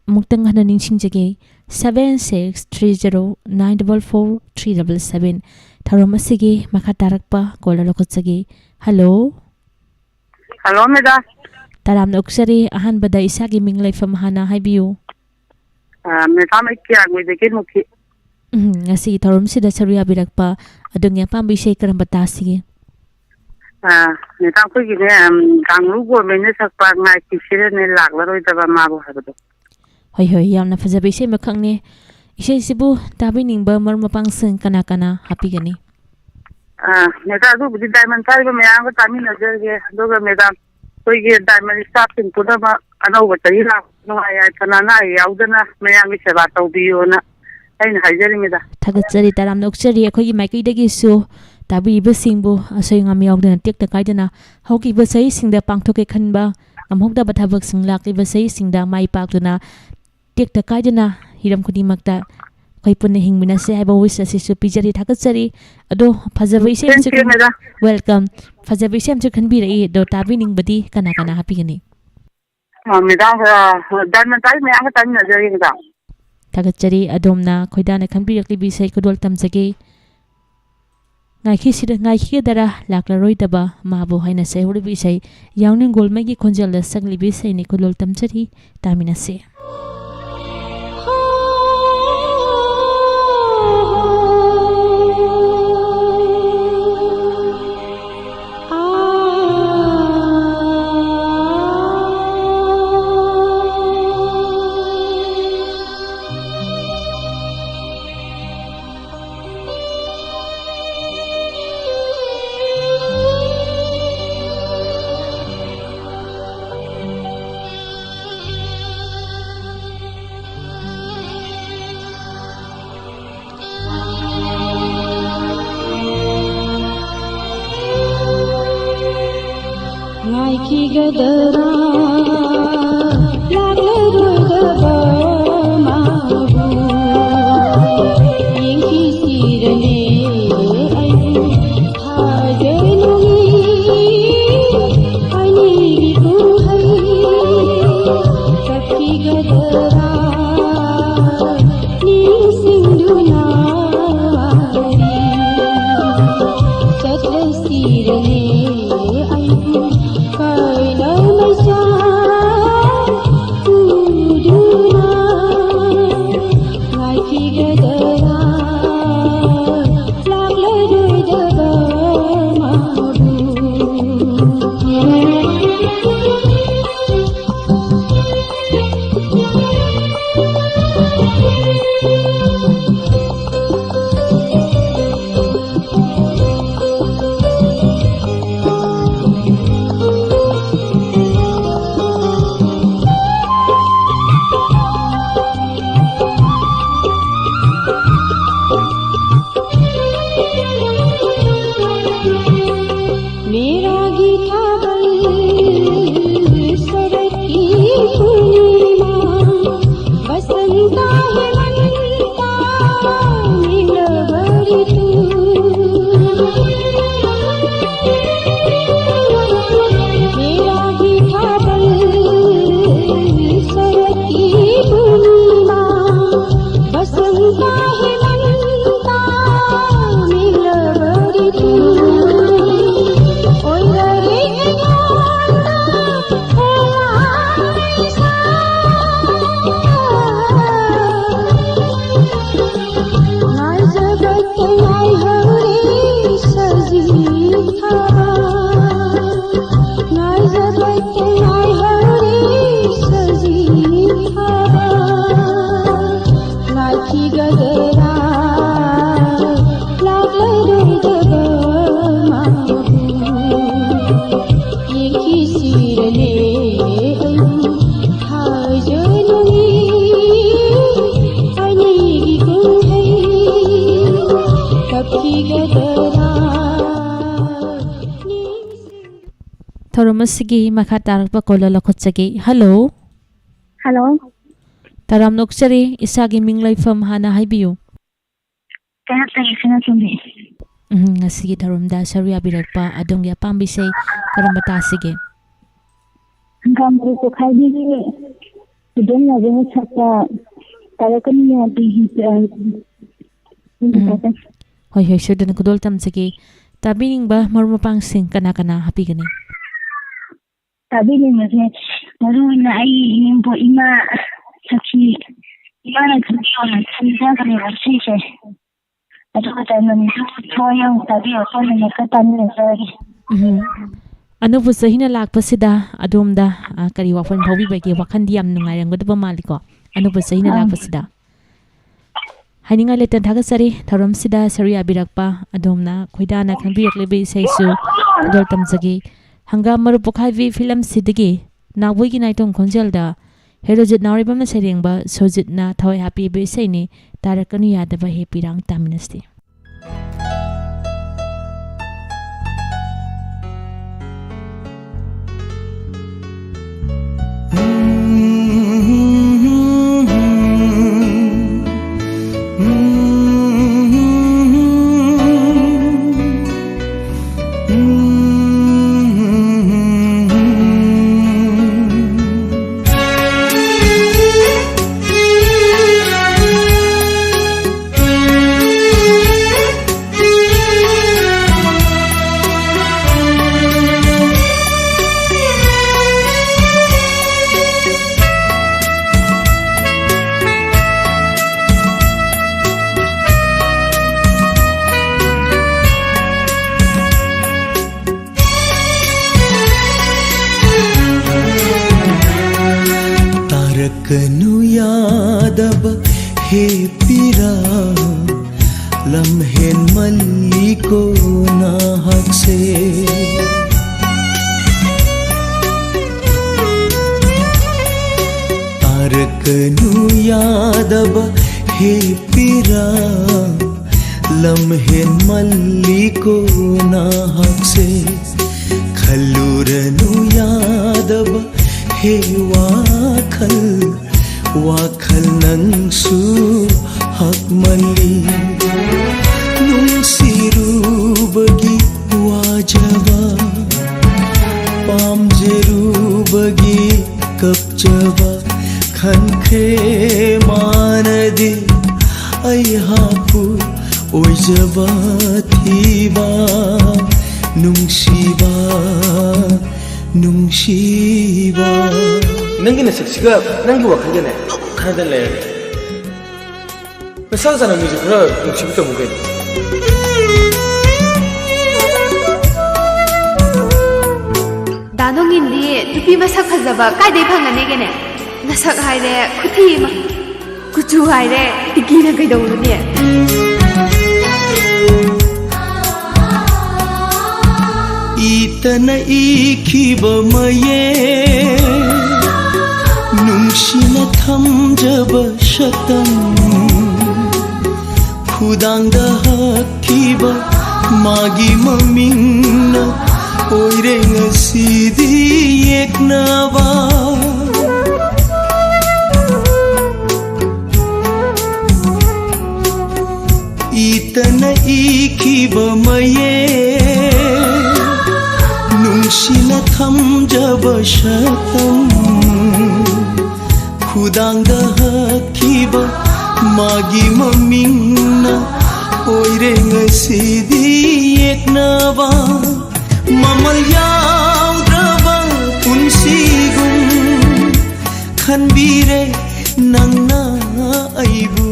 ꯑꯃꯨꯛꯇꯪ ꯍꯟꯅ ꯅꯤꯡꯁꯤꯡꯖꯒꯦ, seven six three zero nine double four three double seven꯫ ꯊꯧꯔꯝ ꯑꯁꯤꯒꯤ ꯃꯈꯥ ꯇꯥꯔꯛꯄ caller ꯂꯧꯈꯠꯆꯒꯦ꯫ Hello꯫ Hello, madam꯫ ꯇꯔꯥꯝꯅ ꯑꯣꯛꯆꯔꯤ꯫ ꯑꯍꯥꯟꯕꯗ ꯏꯁꯥꯒꯤ ꯃꯤꯡ ꯂꯩꯐꯝ ꯍꯥꯟꯅ ꯍꯥꯏꯕꯤꯌꯨ꯫ ꯑ, madam, ꯑꯩ ꯀꯤꯌꯥꯡꯒꯣꯏꯗꯒꯤ ꯃꯨꯈꯤ꯫ ꯎꯝ, ꯉꯁꯤꯒꯤ ꯊꯧꯔꯝꯁꯤꯗ ꯁꯔꯨꯛ ꯌꯥꯕꯤꯔꯛꯄ ꯑꯗꯣꯝꯒꯤ ꯑꯄꯥꯝꯕ ꯏꯁꯩ ꯀꯔꯝꯕ ꯇꯥꯁꯤꯒꯦ? ꯑ, madam, ꯑꯩꯈꯣꯏꯒꯤꯅꯦ, ꯎꯝ, ꯀꯥꯡꯂꯨꯞ ꯒꯣꯔꯃꯦꯟꯅ ꯁꯛꯄ ꯉꯥꯏꯈꯤꯁꯤꯔꯅꯦ ꯂꯥꯛꯂꯔꯣꯏꯗꯕ ꯃꯥꯕꯨ ꯍꯥꯏꯕꯗꯣ꯫ ꯍꯣꯏ, ꯍꯣꯏ, ꯌꯥꯝꯅ ꯐꯖꯕ ꯏꯁꯩ ꯑꯃꯈꯛꯅꯦ꯫ ꯏꯁꯩꯁꯤꯕꯨ ꯇꯥꯕꯤꯅꯤꯡꯕ ꯃꯔꯨꯞ ꯃꯄꯥꯡꯁꯤꯡ ꯀꯅꯥ ꯀꯅꯥ ꯍꯥꯞꯄꯤꯒꯅꯤ? ꯑ, madam, ꯑꯗꯨꯕꯨꯗꯤ diamond ꯄꯥꯏꯕ ꯃꯌꯥꯝꯒ ꯇꯥꯃꯤꯟꯅꯖꯔꯒꯦ꯫ ꯑꯗꯨꯒ madam, ꯑꯩꯈꯣꯏꯒꯤ diamond staffꯁꯤꯡ ꯄꯨꯝꯅꯃꯛ ꯑꯅꯧꯕ ꯆꯍꯤ ꯂꯥꯛꯄ ꯅꯨꯡꯉꯥꯏ ꯌꯥꯏꯐꯅ ꯑꯅꯥ ꯑꯌꯦꯛ ꯌꯥꯎꯗꯅ ꯃꯌꯥꯝꯒꯤ ꯁꯦꯕꯥ ꯇꯧꯕꯤꯌꯣꯅ ꯑꯩꯅ ꯍꯥꯏꯖꯔꯤ, madam꯫ ꯊꯥꯒꯠꯆꯔꯤ, ꯇꯔꯥꯝꯅ ꯑꯣꯛꯆꯔꯤ꯫ ꯑꯩꯈꯣꯏꯒꯤ ꯃꯥꯏꯀꯩꯗꯒꯤꯁꯨ ꯇꯥꯕꯤꯔꯤꯕꯁꯤꯡꯕꯨ ꯑꯁꯣꯏ ꯑꯉꯥꯝ ꯌꯥꯎꯗꯅ ꯇꯦꯛꯇ ꯀꯥꯏꯗꯅ ꯍꯧꯈꯤꯕ ꯆꯍꯤꯁꯤꯡꯗ ꯄꯥꯡꯊꯣꯛꯀꯦ ꯈꯟꯕ ꯉꯝꯍꯧꯗꯕ ꯊꯕꯛꯁꯤꯡ ꯂꯥꯛꯂꯤꯕ ꯆꯍꯤꯁꯤꯡꯗ ꯃꯥꯏ ꯄꯥꯛꯇꯨꯅ ꯇꯦꯛꯇ ꯀꯥꯏꯗꯅ ꯍꯤꯔꯝ ꯈꯨꯗꯤꯡꯃꯛꯇ ꯑꯩꯈꯣꯏ ꯄꯨꯟꯅ ꯍꯤꯡꯃꯤꯟꯅꯁꯦ ꯍꯥꯏꯕ wish ꯑꯁꯤꯁꯨ ꯄꯤꯖꯔꯤ, ꯊꯥꯒꯠꯆꯔꯤ꯫ ꯑꯗꯣ ꯐꯖꯕ ꯏꯁꯩ ꯑꯃꯁꯨ Thank you, madam꯫ Welcome꯫ ꯐꯖꯕ ꯏꯁꯩ ꯑꯃꯁꯨ ꯈꯟꯕꯤꯔꯛꯏ, ꯑꯗꯣ ꯇꯥꯕꯤꯅꯤꯡꯕꯗꯤ ꯀꯅꯥ ꯀꯅꯥ ꯍꯥꯞꯄꯤꯒꯅꯤ? ꯑ, madam, ꯑ, diamond ꯄꯥꯏꯕꯤ ꯃꯌꯥꯝꯒ ꯇꯥꯃꯤꯟꯅꯖꯔꯒꯦ, madam꯫ ꯊꯥꯒꯠꯆꯔꯤ꯫ ꯑꯗꯣꯝꯅ ꯈꯣꯏꯗꯥꯅ ꯈꯟꯕꯤꯔꯛꯂꯤꯕ ꯏꯁꯩ ꯈꯨꯗꯣꯜ ꯇꯝꯖꯒꯦ꯫ ꯉꯥꯏꯈꯤꯁꯤꯗ-, ꯉꯥꯏꯈꯤꯒꯗꯔꯥ ꯂꯥꯛꯂꯔꯣꯏꯗꯕ ꯃꯥꯕꯨ ꯍꯥꯏꯅ ꯁꯩꯍꯧꯔꯤꯕ ꯏꯁꯩ ꯌꯥꯎꯅꯤꯡꯒꯣꯜꯃꯩꯒꯤ ꯈꯣꯟꯖꯦꯜꯗ ꯁꯛꯂꯤꯕ ꯏꯁꯩꯅꯤ꯫ ꯈꯨꯗꯣꯜ ꯇꯝꯖꯔꯤ, ꯇꯥꯃꯤꯟꯅꯁꯤ꯫ ꯈꯤꯒꯗꯔꯥ ꯂꯥꯛꯂꯔꯣꯏꯗꯕ ꯃꯥꯕꯨ ꯌꯦꯡꯈꯤꯁꯤꯔꯅꯦ ꯑꯩꯕꯨ ꯊꯥꯖꯅꯨꯡꯒꯤ ꯑꯅꯤꯒꯤ ꯀꯨꯝꯍꯩ ꯆꯠꯈꯤꯒꯗꯔꯥ ꯅꯤꯡꯁꯤꯡꯗꯨꯅ ꯆꯠꯂꯁꯤꯔꯅꯦ ꯑꯩꯕꯨ ꯀꯥꯏꯅ ꯃꯩꯁꯥ ꯎꯗꯨꯅ ꯉꯥꯏꯈꯤꯒꯗꯔꯥ ꯂꯥꯛꯂꯔꯣꯏꯗꯕ ꯃꯥꯕꯨ꯫ मेरा गीत शरद की पूर्णिमा, बसंता हेमंता मिलवरी तू। मेरा गीत शरद की पूर्णिमा, बसंता हेमंता मिलवरी तू। ओय रे ꯊꯧꯔꯝ ꯑꯁꯤꯒꯤ ꯃꯈꯥ ꯇꯥꯔꯛꯄ ꯀꯣꯂꯔ ꯂꯧꯈꯠꯆꯒꯦ꯫ ꯍꯜꯂꯣ꯫ ꯍꯜꯂꯣ꯫ ꯇꯔꯥꯝꯅ ꯑꯣꯛꯆꯔꯤ, ꯏꯁꯥꯒꯤ ꯃꯤꯡ ꯂꯩꯐꯝ ꯍꯥꯟꯅ ꯍꯥꯏꯕꯤꯌꯨ꯫ ꯀꯩꯔꯥꯛꯇꯒꯤ ꯁꯅꯥꯇꯣꯝꯕꯤ꯫ ꯎꯝ, ꯉꯁꯤꯒꯤ ꯊꯧꯔꯝꯗ ꯁꯔꯨꯛ ꯌꯥꯕꯤꯔꯛꯄ ꯑꯗꯣꯝꯒꯤ ꯑꯄꯥꯝꯕ ꯏꯁꯩ ꯀꯔꯝꯕ ꯇꯥꯁꯤꯒꯦ? ꯍꯪꯒꯥꯝ ꯃꯔꯨ ꯄꯣꯛꯈꯥꯏꯕꯤꯒꯤ ꯈꯨꯗꯣꯜ ꯅꯥꯕꯅ ꯁꯛꯄ ꯇꯥꯔꯛꯀꯅꯤ ꯌꯥꯗꯦ꯫ ꯎꯝ꯫ ꯍꯣꯏ, ꯍꯣꯏ, ꯁꯣꯏꯗꯅ ꯈꯨꯗꯣꯜ ꯇꯝꯖꯒꯦ꯫ ꯇꯥꯕꯤꯅꯤꯡꯕ ꯃꯔꯨꯞ ꯃꯄꯥꯡꯁꯤꯡ ꯀꯅꯥ ꯀꯅꯥ ꯍꯥꯞꯄꯤꯒꯅꯤ? ꯇꯥꯕꯤꯅꯤꯡꯕꯁꯦ ꯃꯔꯨ ꯑꯣꯏꯅ ꯑꯩꯒꯤ ꯏꯅꯦꯝꯕꯣꯛ ꯏꯃꯥ ꯁꯈꯤ, ꯏꯃꯥꯅ ꯈꯟꯕꯤꯌꯣꯅ ꯈꯟꯖꯕꯅꯦꯕ ꯁꯤꯁꯦ꯫ ꯑꯗꯨꯒ ꯇꯥꯏꯃꯟꯁꯨ ꯊꯋꯥꯏ ꯌꯥꯎꯅ ꯇꯥꯕꯤꯌꯣ, ꯁꯣꯝꯗ ꯈꯔ ꯇꯥꯃꯤꯟꯅꯖꯔꯒꯦ꯫ ꯎꯝ꯫ ꯑꯅꯧꯕ ꯆꯍꯤꯅ ꯂꯥꯛꯄꯁꯤꯗ ꯑꯗꯣꯝꯗ, ꯑ, ꯀꯔꯤ ꯋꯥꯈꯜ ꯐꯥꯎꯕꯤꯕꯒꯦ? ꯋꯥꯈꯜꯗꯤ ꯌꯥꯝ ꯅꯨꯡꯉꯥꯏꯔꯝꯒꯗꯕ ꯃꯥꯜꯂꯤꯀꯣ, ꯑꯅꯧꯕ ꯆꯍꯤꯅ ꯑꯥ꯫ ꯂꯥꯛꯄꯁꯤꯗ꯫ ꯍꯥꯏꯅꯤꯡꯉꯥꯏ ꯂꯩꯇꯅ ꯊꯥꯒꯠꯆꯔꯤ ꯊꯧꯔꯝꯁꯤꯗ ꯁꯔꯨꯛ ꯌꯥꯕꯤꯔꯛꯄ ꯑꯗꯣꯝꯅ꯫ ꯈꯣꯏꯗꯥꯅ ꯈꯟꯕꯤꯔꯛꯂꯤꯕ ꯏꯁꯩꯁꯨ ꯈꯨꯗꯣꯜ ꯇꯝꯖꯒꯦ꯫ ꯍꯪꯒꯥꯝ ꯃꯔꯨ ꯄꯣꯛꯈꯥꯏꯕꯤ ꯐꯤꯂꯝꯁꯤꯗꯒꯤ ꯅꯥꯎꯕꯣꯏꯒꯤ ꯅꯥꯏꯇꯣꯝ ꯈꯣꯟꯖꯦꯜꯗ ꯍꯦꯔꯣꯖꯤꯠ ꯅꯥꯎꯔꯦꯝꯕꯝꯅ ꯁꯩꯔꯦꯡꯕ ꯁꯣꯖꯤꯠꯅ ꯊꯋꯥꯏ ꯍꯥꯞꯄꯤꯕ ꯏꯁꯩꯅꯤ, ꯇꯥꯔꯛꯀꯅꯨ ꯌꯥꯗꯕ ꯍꯦ ꯄꯤꯔꯥꯡ꯫ ꯇꯥꯃꯤꯟꯅꯁꯤ꯫ ꯇꯥꯔꯛꯀꯅꯨ ꯌꯥꯗꯕ ꯍꯦ ꯄꯤꯔꯥ, ꯂꯝꯍꯦꯟꯃꯜꯂꯤꯀꯣ ꯅꯍꯥꯛꯁꯦ꯫ ꯇꯥꯔꯛꯀꯅꯨ ꯌꯥꯗꯕ ꯍꯦ ꯄꯤꯔꯥ, ꯂꯝꯍꯦꯟꯃꯜꯂꯤꯀꯣ ꯅꯍꯥꯛꯁꯦ꯫ ꯈꯜꯂꯨꯔꯅꯨ ꯌꯥꯗꯕ ꯍꯦ ꯋꯥꯈꯜ, ꯋꯥꯈꯜ ꯅꯪꯁꯨ ꯍꯛꯃꯜꯂꯤ꯫ ꯅꯨꯡꯁꯤꯔꯨꯕꯒꯤ ꯋꯥꯖꯕ, ꯄꯥꯝꯖꯔꯨꯕꯒꯤ ꯀꯞꯆꯕ, ꯈꯟꯈ꯭ꯔꯦ ꯃꯥꯅꯗꯤ ꯑꯩꯍꯥꯛꯄꯨ ꯑꯣꯏꯖꯕ ꯊꯤꯕ꯫ ꯅꯨꯡꯁꯤꯕ, ꯅꯨꯡꯁꯤꯕ꯫ ꯅꯪꯒꯤ ꯅꯁꯛꯁꯤꯒ ꯅꯪꯒꯤ ꯋꯥꯈꯜꯒꯅꯦ ꯈꯟꯅꯗꯅ ꯂꯩꯔꯒꯦ꯫ ꯅꯁꯥ ꯅꯁꯥꯅ ꯃꯤꯁꯦ ꯈꯔ ꯅꯨꯡꯁꯤꯕ ꯇꯝꯃꯨ ꯀꯩꯅꯣ꯫ ꯗꯥ ꯅꯣꯡꯏꯟꯗꯤ ꯅꯨꯄꯤ ꯃꯁꯛ ꯐꯖꯕ ꯀꯥꯏꯗꯩ ꯐꯪꯒꯅꯦꯒꯦꯅꯦ? ꯅꯁꯛ ꯍꯥꯏꯔꯦ ꯈꯨꯊꯤ ꯑꯃ, ꯀꯨꯆꯨ ꯍꯥꯏꯔꯦ ꯇꯤꯀꯤꯅ ꯀꯩꯗꯧꯔꯨꯅꯤ? ꯏꯇꯅ ꯏꯈꯤꯕ ꯃꯌꯦꯛ, ꯅꯨꯡꯁꯤꯅ ꯊꯝꯖꯕ ꯁꯛꯇꯝ, ꯈꯨꯗꯥꯡꯗ ꯍꯛꯈꯤꯕ ꯃꯥꯒꯤ ꯃꯃꯤꯡꯅ ꯑꯣꯏꯔꯦ ꯉꯁꯤꯗꯤ ꯌꯦꯛꯅꯕ꯫ ꯏꯇꯅ ꯏꯈꯤꯕ ꯃꯌꯦꯛ, ꯅꯨꯡꯁꯤꯅ ꯊꯝꯖꯕ ꯁꯛꯇꯝ, ꯈꯨꯗꯥꯡꯗ ꯍꯛꯈꯤꯕ ꯃꯥꯒꯤ ꯃꯃꯤꯡꯅ ꯑꯣꯏꯔꯦ ꯉꯁꯤꯗꯤ ꯌꯦꯛꯅꯕ꯫ ꯃꯃꯜ ꯌꯥꯎꯗ꯭ꯔꯕ ꯄꯨꯟꯁꯤꯒꯨꯝ ꯈꯟꯕꯤꯔꯦ ꯅꯪꯅ ꯑꯩꯕꯨ꯫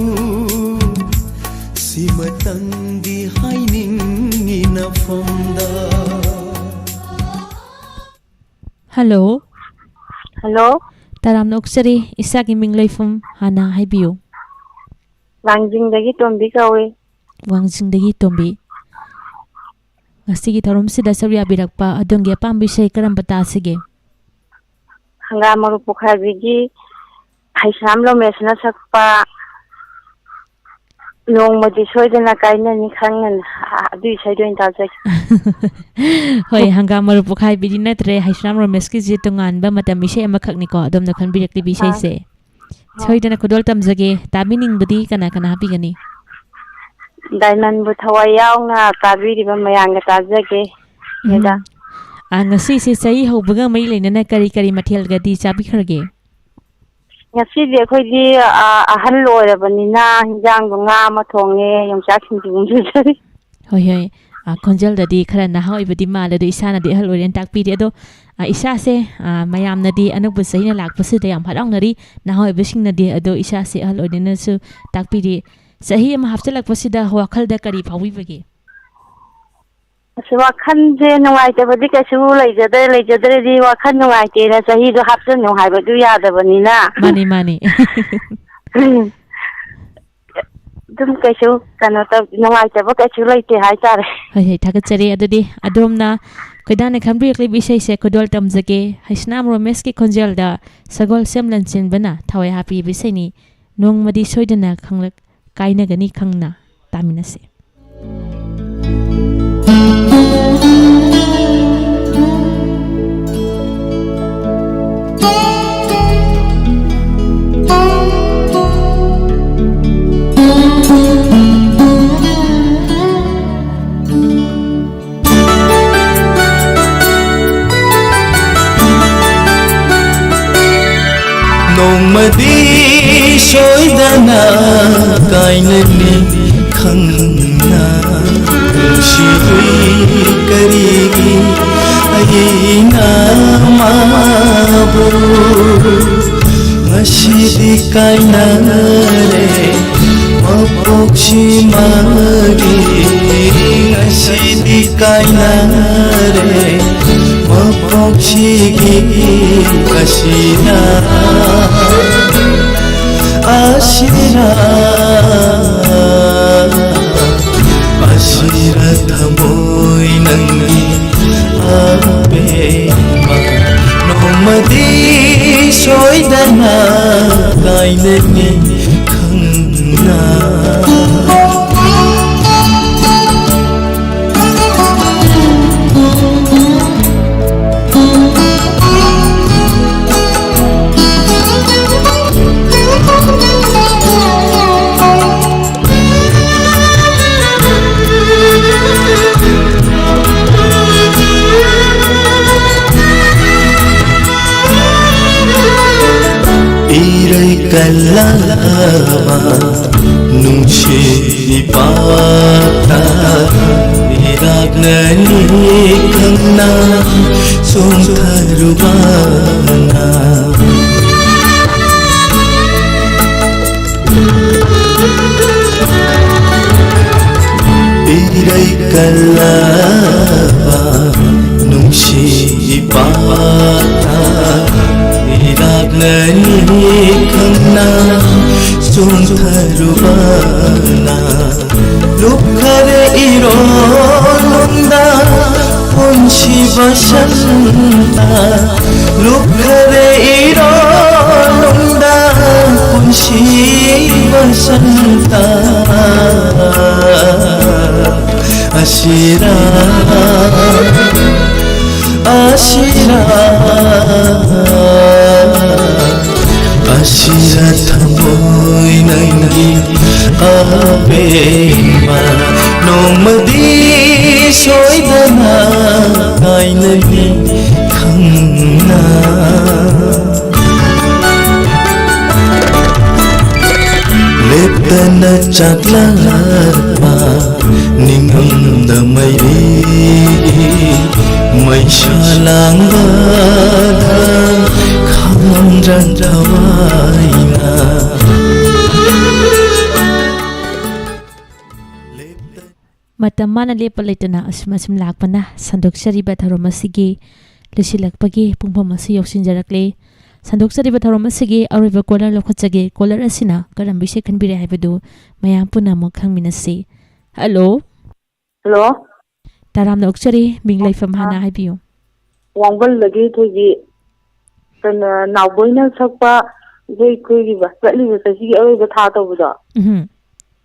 ꯁꯤꯃꯇꯪꯗꯤ ꯍꯥꯏꯅꯤꯡꯉꯤ ꯅꯐꯝꯗ꯫ ꯍꯜꯂꯣ꯫ ꯍꯜꯂꯣ꯫ ꯇꯔꯥꯝꯅ ꯑꯣꯛꯆꯔꯤ꯫ ꯏꯁꯥꯒꯤ ꯃꯤꯡ ꯂꯩꯐꯝ ꯍꯥꯟꯅ ꯍꯥꯏꯕꯤꯌꯨ꯫ ꯋꯥꯡꯖꯤꯡꯗꯒꯤ ꯇꯣꯝꯕꯤ ꯀꯧꯏ꯫ ꯋꯥꯡꯖꯤꯡꯗꯒꯤ ꯇꯣꯝꯕꯤ꯫ ꯉꯁꯤꯒꯤ ꯊꯧꯔꯝꯁꯤꯗ ꯁꯔꯨꯛ ꯌꯥꯕꯤꯔꯛꯄ ꯑꯗꯣꯝꯒꯤ ꯑꯄꯥꯝꯕ ꯏꯁꯩ ꯀꯔꯝꯕ ꯇꯥꯁꯤꯒꯦ? ꯍꯪꯒꯥꯝ ꯃꯔꯨ ꯄꯣꯛꯈꯥꯏꯕꯤꯒꯤ ꯍꯩꯁ꯭ꯔꯥꯝ ꯂꯣꯃꯦꯁꯅ ꯁꯛꯄ ꯅꯣꯡꯃꯗꯤ ꯁꯣꯏꯗꯅ ꯀꯥꯏꯅꯅꯤ ꯈꯪꯉꯅꯤ꯫ ꯑ-, ꯑꯗꯨ ꯏꯁꯩꯗꯣ ꯑꯣꯏꯅ ꯇꯥꯖꯒꯦ꯫ ꯍꯣꯏ, ꯍꯪꯒꯥꯝ ꯃꯔꯨ ꯄꯣꯛꯈꯥꯏꯕꯤꯗꯤ ꯅꯠꯇ꯭ꯔꯦ, ꯍꯩꯁꯅꯥꯝ ꯔꯣꯃꯦꯁꯀꯤꯁꯦ ꯇꯣꯉꯥꯟꯕ ꯃꯇꯝ ꯏꯁꯩ ꯑꯃꯈꯛꯅꯤꯀꯣ, ꯑꯗꯣꯝꯅ ꯈꯟꯕꯤꯔꯛꯂꯤꯕ ꯑꯥ꯫ ꯏꯁꯩꯁꯦ꯫ ꯑꯥ꯫ ꯁꯣꯏꯗꯅ ꯈꯨꯗꯣꯜ ꯇꯝꯖꯒꯦ꯫ ꯇꯥꯕꯤꯅꯤꯡꯕꯗꯤ ꯀꯅꯥ ꯀꯅꯥ ꯍꯥꯞꯄꯤꯒꯅꯤ? ꯗꯥꯏꯃꯟꯕꯨ ꯊꯋꯥꯏ ꯌꯥꯎꯅ ꯇꯥꯕꯤꯔꯤꯕ ꯃꯌꯥꯝꯒ ꯇꯥꯖꯒꯦ꯫ ꯎꯝ꯫ ꯃꯦꯗꯥꯝ꯫ ꯑꯥ, ꯉꯁꯤꯁꯦ ꯆꯍꯤ ꯍꯧꯕꯒ ꯃꯔꯤ ꯂꯩꯅꯅ ꯀꯔꯤ ꯀꯔꯤ ꯃꯊꯦꯜꯒꯗꯤ ꯆꯥꯕꯤꯈ꯭ꯔꯒꯦ? ꯉꯁꯤꯗꯤ ꯑꯩꯈꯣꯏꯗꯤ, ꯑ, ꯑꯍꯜ ꯑꯣꯏꯔꯕꯅꯤꯅ ꯍꯤꯟꯖꯥꯡꯗꯣ ꯉꯥ ꯑꯃ ꯊꯣꯡꯉꯦ, ꯌꯣꯡꯆꯥꯛ ꯁꯤꯡꯖꯨ ꯑꯃ ꯁꯨꯖꯔꯤ꯫ ꯍꯣꯏ, ꯍꯣꯏ꯫ ꯑ, ꯈꯣꯟꯖꯦꯜꯗꯗꯤ ꯈꯔ ꯅꯍꯥ ꯑꯣꯏꯕꯗꯤ ꯃꯥꯜꯂꯦ, ꯑꯗꯣ ꯏꯁꯥꯅꯗꯤ ꯑꯍꯜ ꯑꯣꯏꯔꯦꯅ ꯇꯥꯛꯄꯤꯔꯤ꯫ ꯑꯗꯣ, ꯑ, ꯏꯁꯥꯁꯦ, ꯑ, ꯃꯌꯥꯝꯅꯗꯤ ꯑꯅꯧꯕ ꯆꯍꯤꯅ ꯂꯥꯛꯄꯁꯤꯗ ꯌꯥꯝ ꯍꯔꯥꯎꯅꯔꯤ, ꯅꯍꯥ ꯑꯣꯏꯕꯁꯤꯡꯅꯗꯤ꯫ ꯑꯗꯣ ꯏꯁꯥꯁꯦ ꯑꯍꯜ ꯑꯣꯏꯔꯦꯅꯁꯨ ꯇꯥꯛꯄꯤꯔꯤ꯫ ꯆꯍꯤ ꯑꯃ ꯍꯥꯞꯆꯤꯜꯂꯛꯄꯁꯤꯗ ꯋꯥꯈꯜꯗ ꯀꯔꯤ ꯐꯥꯎꯕꯤꯕꯒꯦ? ꯑꯁ, ꯋꯥꯈꯜꯁꯦ ꯅꯨꯡꯉꯥꯏꯇꯕꯗꯤ ꯀꯩꯁꯨ ꯂꯩꯖꯗ꯭ꯔꯦ꯫ ꯂꯩꯖꯗ꯭ꯔꯗꯤ ꯋꯥꯈꯜ ꯅꯨꯡꯉꯥꯏꯇꯦꯅ ꯆꯍꯤꯗꯣ ꯍꯥꯞꯆꯤꯟꯅꯨ ꯍꯥꯏꯕꯗꯨ ꯌꯥꯗꯕꯅꯤꯅ꯫ ꯃꯥꯅꯤ, ꯃꯥꯅꯤ꯫ ꯑꯗꯨꯝ ꯀꯩꯁꯨ ꯀꯩꯅꯣ ꯇꯧ-, ꯅꯨꯡꯉꯥꯏꯇꯕ ꯀꯩꯁꯨ ꯂꯩꯇꯦ ꯍꯥꯏꯇꯥꯔꯦ꯫ ꯍꯣꯏ, ꯍꯣꯏ, ꯊꯥꯒꯠꯆꯔꯤ꯫ ꯑꯗꯨꯗꯤ ꯑꯗꯣꯝꯅ ꯈꯣꯏꯗꯥꯅ ꯈꯟꯕꯤꯔꯛꯂꯤꯕ ꯏꯁꯩꯁꯦ ꯈꯨꯗꯣꯜ ꯇꯝꯖꯒꯦ꯫ ꯍꯩꯁꯅꯥꯝ ꯔꯣꯃꯦꯁꯀꯤ ꯈꯣꯟꯖꯦꯜꯗ ꯁꯒꯣꯜꯁꯦꯝ ꯂꯟꯆꯦꯟꯕꯅ ꯊꯋꯥꯏ ꯍꯥꯞꯄꯤꯕ ꯏꯁꯩꯅꯤ꯫ ꯅꯣꯡꯃꯗꯤ ꯁꯣꯏꯗꯅ ꯈꯪꯂꯛ-, ꯀꯥꯏꯅꯒꯅꯤ ꯈꯪꯅ꯫ ꯇꯥꯃꯤꯟꯅꯁꯤ꯫ ꯅꯣꯡꯃꯗꯤ ꯁꯣꯏꯗꯅ ꯀꯥꯏꯅꯅꯤ ꯈꯪꯅ꯫ ꯅꯨꯡꯁꯤꯕꯤ ꯀꯔꯤꯒꯤ ꯑꯩꯅ ꯃꯥꯕꯨ ꯉꯁꯤꯗꯤ ꯀꯥꯏꯅꯔꯦ꯫ ꯃꯄꯣꯛꯁꯤ ꯃꯔꯤ ꯉꯁꯤꯗꯤ ꯀꯥꯏꯅꯔꯦ꯫ ꯃꯄꯣꯛꯁꯤꯒꯤ ꯑꯁꯤꯅ ꯑꯁꯤꯔ ꯑꯁꯤꯔ ꯊꯃꯣꯏ ꯅꯪꯒꯤ ꯑꯕꯦꯝꯃ꯫ ꯅꯣꯡꯃꯗꯤ ꯁꯣꯏꯗꯅ ꯀꯥꯏꯅꯅꯤ ꯈꯪꯅ꯫ ꯆꯜꯂꯕ ꯅꯨꯡꯁꯤ ꯏꯄꯥꯇ ꯏꯔꯥꯛꯅꯅꯤ ꯈꯪꯅ ꯆꯣꯡꯊꯔꯨꯕꯅ꯫ ꯏꯔꯩ ꯀꯜꯂꯕ ꯅꯨꯡꯁꯤ ꯏꯄꯥꯇ ꯏꯔꯥꯛꯅꯅꯤ ꯈꯪꯅ ꯆꯣꯡꯊꯔꯨꯕꯅ꯫ ꯂꯨꯞꯈꯔꯦ ꯏꯔꯣꯜꯂꯣꯝꯗ ꯄꯨꯟꯁꯤ ꯕꯁꯟꯇ, ꯂꯨꯞꯈꯔꯦ ꯏꯔꯣꯜꯂꯣꯝꯗ ꯄꯨꯟꯁꯤ ꯕꯁꯟꯇ꯫ ꯑꯁꯤꯔꯥ, ꯑꯁꯤꯔꯥ, ꯑꯁꯤꯔꯥ ꯊꯃꯣꯏ ꯅꯪꯒꯤ ꯑꯄꯦꯟꯕ ꯅꯣꯡꯃꯗꯤ ꯁꯣꯏꯗꯅ ꯀꯥꯏꯅꯅꯤ ꯈꯪꯅ꯫ ꯂꯦꯞꯇꯅ ꯆꯥꯛꯂꯛꯄ ꯅꯤꯡꯉꯝꯗ ꯃꯩꯔꯤ ꯃꯩꯁꯥ ꯂꯥꯡꯕꯗ ꯈꯥꯝꯗ꯭ꯔ ꯊꯋꯥꯏꯅ꯫ ꯃꯇꯝ ꯃꯥꯅ ꯂꯦꯞꯄ ꯂꯩꯇꯅ ꯑꯁꯨꯝ ꯑꯁꯨꯝ ꯂꯥꯛꯄꯅ ꯁꯟꯗꯣꯛꯆꯔꯤꯕ ꯊꯧꯔꯝ ꯑꯁꯤꯒꯤ ꯂꯣꯏꯁꯤꯜꯂꯛꯄꯒꯤ ꯄꯨꯡꯐꯝ ꯑꯁꯤ ꯌꯧꯁꯤꯟꯖꯔꯛꯂꯦ꯫ ꯁꯟꯗꯣꯛꯆꯔꯤꯕ ꯊꯧꯔꯝ ꯑꯁꯤꯒꯤ ꯑꯔꯣꯏꯕ ꯀꯣꯂꯔ ꯂꯧꯈꯠꯆꯒꯦ꯫ ꯀꯣꯂꯔ ꯑꯁꯤꯅ ꯀꯔꯝꯕ ꯏꯁꯩ ꯈꯟꯕꯤꯔꯦ ꯍꯥꯏꯕꯗꯨ ꯃꯌꯥꯝ ꯄꯨꯝꯅꯃꯛ ꯈꯪꯃꯤꯟꯅꯁꯤ꯫ ꯍꯜꯂꯣ꯫ ꯍꯜꯂꯣ꯫ ꯇꯔꯥꯝꯅ ꯑꯣꯛꯆꯔꯤ, ꯃꯤꯡ ꯂꯩꯐꯝ ꯍꯥꯟꯅ ꯑꯥ꯫ ꯍꯥꯏꯕꯤꯌꯨ꯫ ꯋꯥꯡꯕꯜꯗꯒꯤ ꯊꯣꯏꯕꯤ꯫ ꯀꯩꯅꯣ, ꯅꯥꯎꯕꯣꯏꯅ ꯁꯛꯄ ꯏꯁꯩ ꯑꯩꯈꯣꯏꯒꯤꯕ ꯆꯠꯂꯤꯕ ꯆꯍꯤꯒꯤ ꯑꯔꯣꯏꯕ ꯊꯥ ꯇꯧꯕꯗꯣ꯫ ꯎꯝ꯫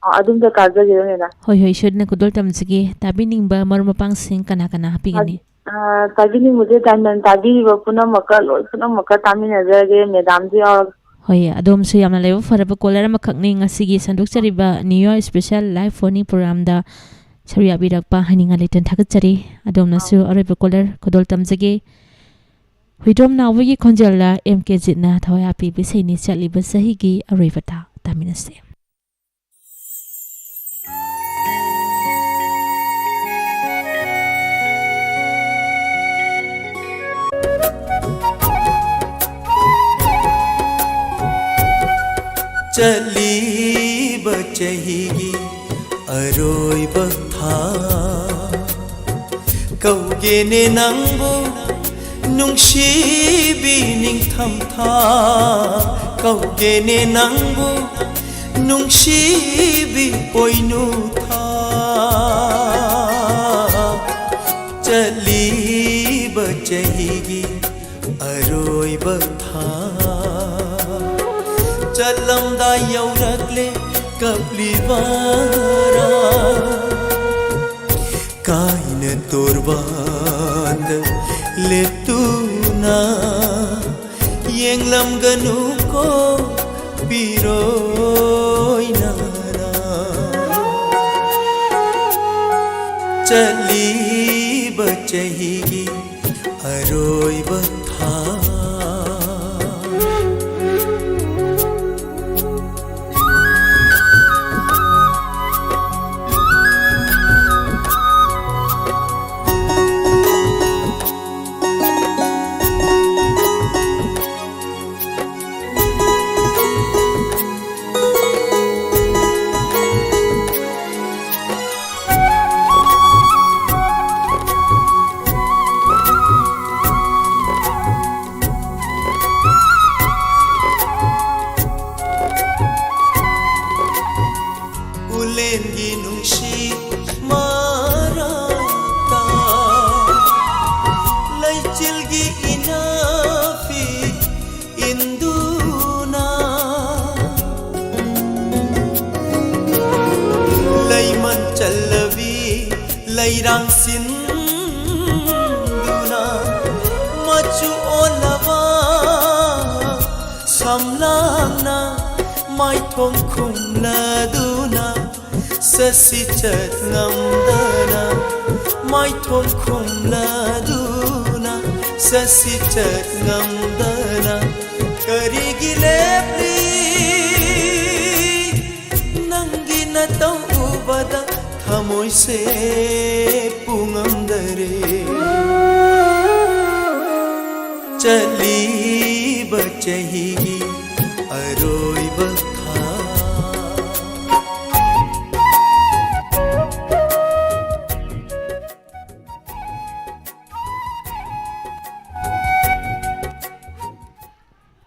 ꯑꯥ, ꯑꯗꯨꯝꯇ ꯇꯥꯖꯒꯦ ꯃꯦꯗꯥꯝ꯫ ꯍꯣꯏ, ꯍꯣꯏ, ꯏꯁꯣꯔꯅ ꯈꯨꯗꯣꯜ ꯇꯝꯖꯒꯦ꯫ ꯇꯥꯕꯤꯅꯤꯡꯕ ꯃꯔꯨꯞ ꯃꯄꯥꯡꯁꯤꯡ ꯀꯅꯥ ꯀꯅꯥ ꯍꯥꯞꯄꯤꯒꯅꯤ? ꯑꯥ, ꯇꯥꯕꯤꯅꯤꯡꯕꯁꯦ ꯗꯥꯏꯃꯟ ꯇꯥꯕꯤꯔꯤꯕ ꯄꯨꯝꯅꯃꯛꯀ, ꯂꯣꯏ ꯄꯨꯝꯅꯃꯛꯀ ꯇꯥꯃꯤꯟꯅꯖꯔꯒꯦ, ꯃꯦꯗꯥꯝꯁꯨ ꯌꯥꯎꯔꯒ꯫ ꯍꯣꯏ, ꯑꯗꯣꯝꯁꯨ ꯌꯥꯝꯅ ꯂꯥꯏꯕꯛ ꯐꯔꯕ ꯀꯣꯂꯔ ꯑꯃꯈꯛꯅꯤ ꯉꯁꯤꯒꯤ ꯁꯟꯗꯣꯛꯆꯔꯤꯕ New Year Special Live Phone-In ꯄ꯭ꯔꯣꯒ꯭ꯔꯥꯝꯗ ꯁꯔꯨꯛ ꯌꯥꯕꯤꯔꯛꯄ ꯍꯥꯏꯅꯤꯡꯉꯥꯏ ꯂꯩꯇꯅ ꯊꯥꯒꯠꯆꯔꯤ꯫ ꯑꯗꯣꯝꯅꯁꯨ ꯑꯔꯣꯏꯕ ꯀꯣꯂꯔ ꯈꯨꯗꯣꯜ ꯇꯝꯖꯒꯦ꯫ ꯍꯨꯏꯗ꯭ꯔꯣꯝ ꯅꯥꯎꯕꯒꯤ ꯈꯣꯟꯖꯦꯜꯗ ꯑꯦꯝ ꯀꯦ ꯖꯤꯠꯅ ꯊꯋꯥꯏ ꯍꯥꯞꯄꯤꯕ ꯏꯁꯩꯅꯤ꯫ ꯆꯠꯂꯤꯕ ꯆꯍꯤꯒꯤ ꯑꯔꯣꯏꯕ ꯊꯥ꯫ ꯇꯥꯃꯤꯟꯅꯁꯤ꯫ ꯆꯠꯂꯤꯕ ꯆꯍꯤꯒꯤ ꯑꯔꯣꯏꯕ ꯊꯥ, ꯀꯧꯒꯦꯅꯦ ꯅꯪꯕꯨ ꯅꯨꯡꯁꯤꯕꯤ ꯅꯤꯡꯊꯝꯊꯥ, ꯀꯧꯒꯦꯅꯦ ꯅꯪꯕꯨ ꯅꯨꯡꯁꯤꯕꯤ ꯄꯣꯏꯅꯨ ꯊꯥ꯫ ꯆꯠꯂꯤꯕ ꯆꯍꯤꯒꯤ ꯑꯔꯣꯏꯕ ꯊꯥ, ꯆꯠꯂꯝꯗꯥꯏ ꯌꯧꯔꯛꯂꯦ ꯀꯞꯂꯤꯕꯔꯥ? ꯀꯥꯏꯅ ꯇꯣꯔꯕꯥꯟꯗ ꯂꯦꯞꯇꯨꯅ ꯌꯦꯡꯂꯝꯒꯅꯨꯀꯣ ꯄꯤꯔꯣꯏꯅꯔꯥ꯫ ꯆꯠꯂꯤꯕ ꯆꯍꯤꯒꯤ ꯑꯔꯣꯏꯕ ꯊꯥ꯫ ꯎꯂꯦꯟꯒꯤ ꯅꯨꯡꯁꯤ ꯃꯔꯛꯇ ꯂꯩꯆꯤꯜꯒꯤ ꯏꯅꯥꯛꯄꯤ ꯏꯟꯗꯨꯅ, ꯂꯩꯃꯟ ꯆꯜꯂꯕꯤ ꯂꯩꯔꯥꯡ ꯁꯤꯟꯗꯨꯅ, ꯃꯆꯨ ꯑꯣꯜꯂꯕ ꯁꯝꯂꯥꯡꯅ ꯃꯥꯏꯊꯣꯡ ꯈꯨꯝꯂꯗꯨꯅ, ꯆꯠꯁꯤ ꯆꯠ ꯉꯝꯗꯅ ꯃꯥꯏꯊꯣꯡ ꯈꯨꯝꯂꯗꯨꯅ, ꯑꯁꯤ ꯆꯠ ꯉꯝꯗꯅ ꯀꯔꯤꯒꯤ ꯂꯦꯞꯂꯤ? ꯅꯪꯒꯤ ꯅꯇꯧ ꯎꯕꯗ ꯊꯃꯣꯏꯁꯦ ꯄꯨꯉꯝꯗꯔꯦ꯫ ꯆꯠꯂꯤꯕ ꯆꯍꯤꯒꯤ ꯑꯔꯣꯏꯕ ꯊꯥ꯫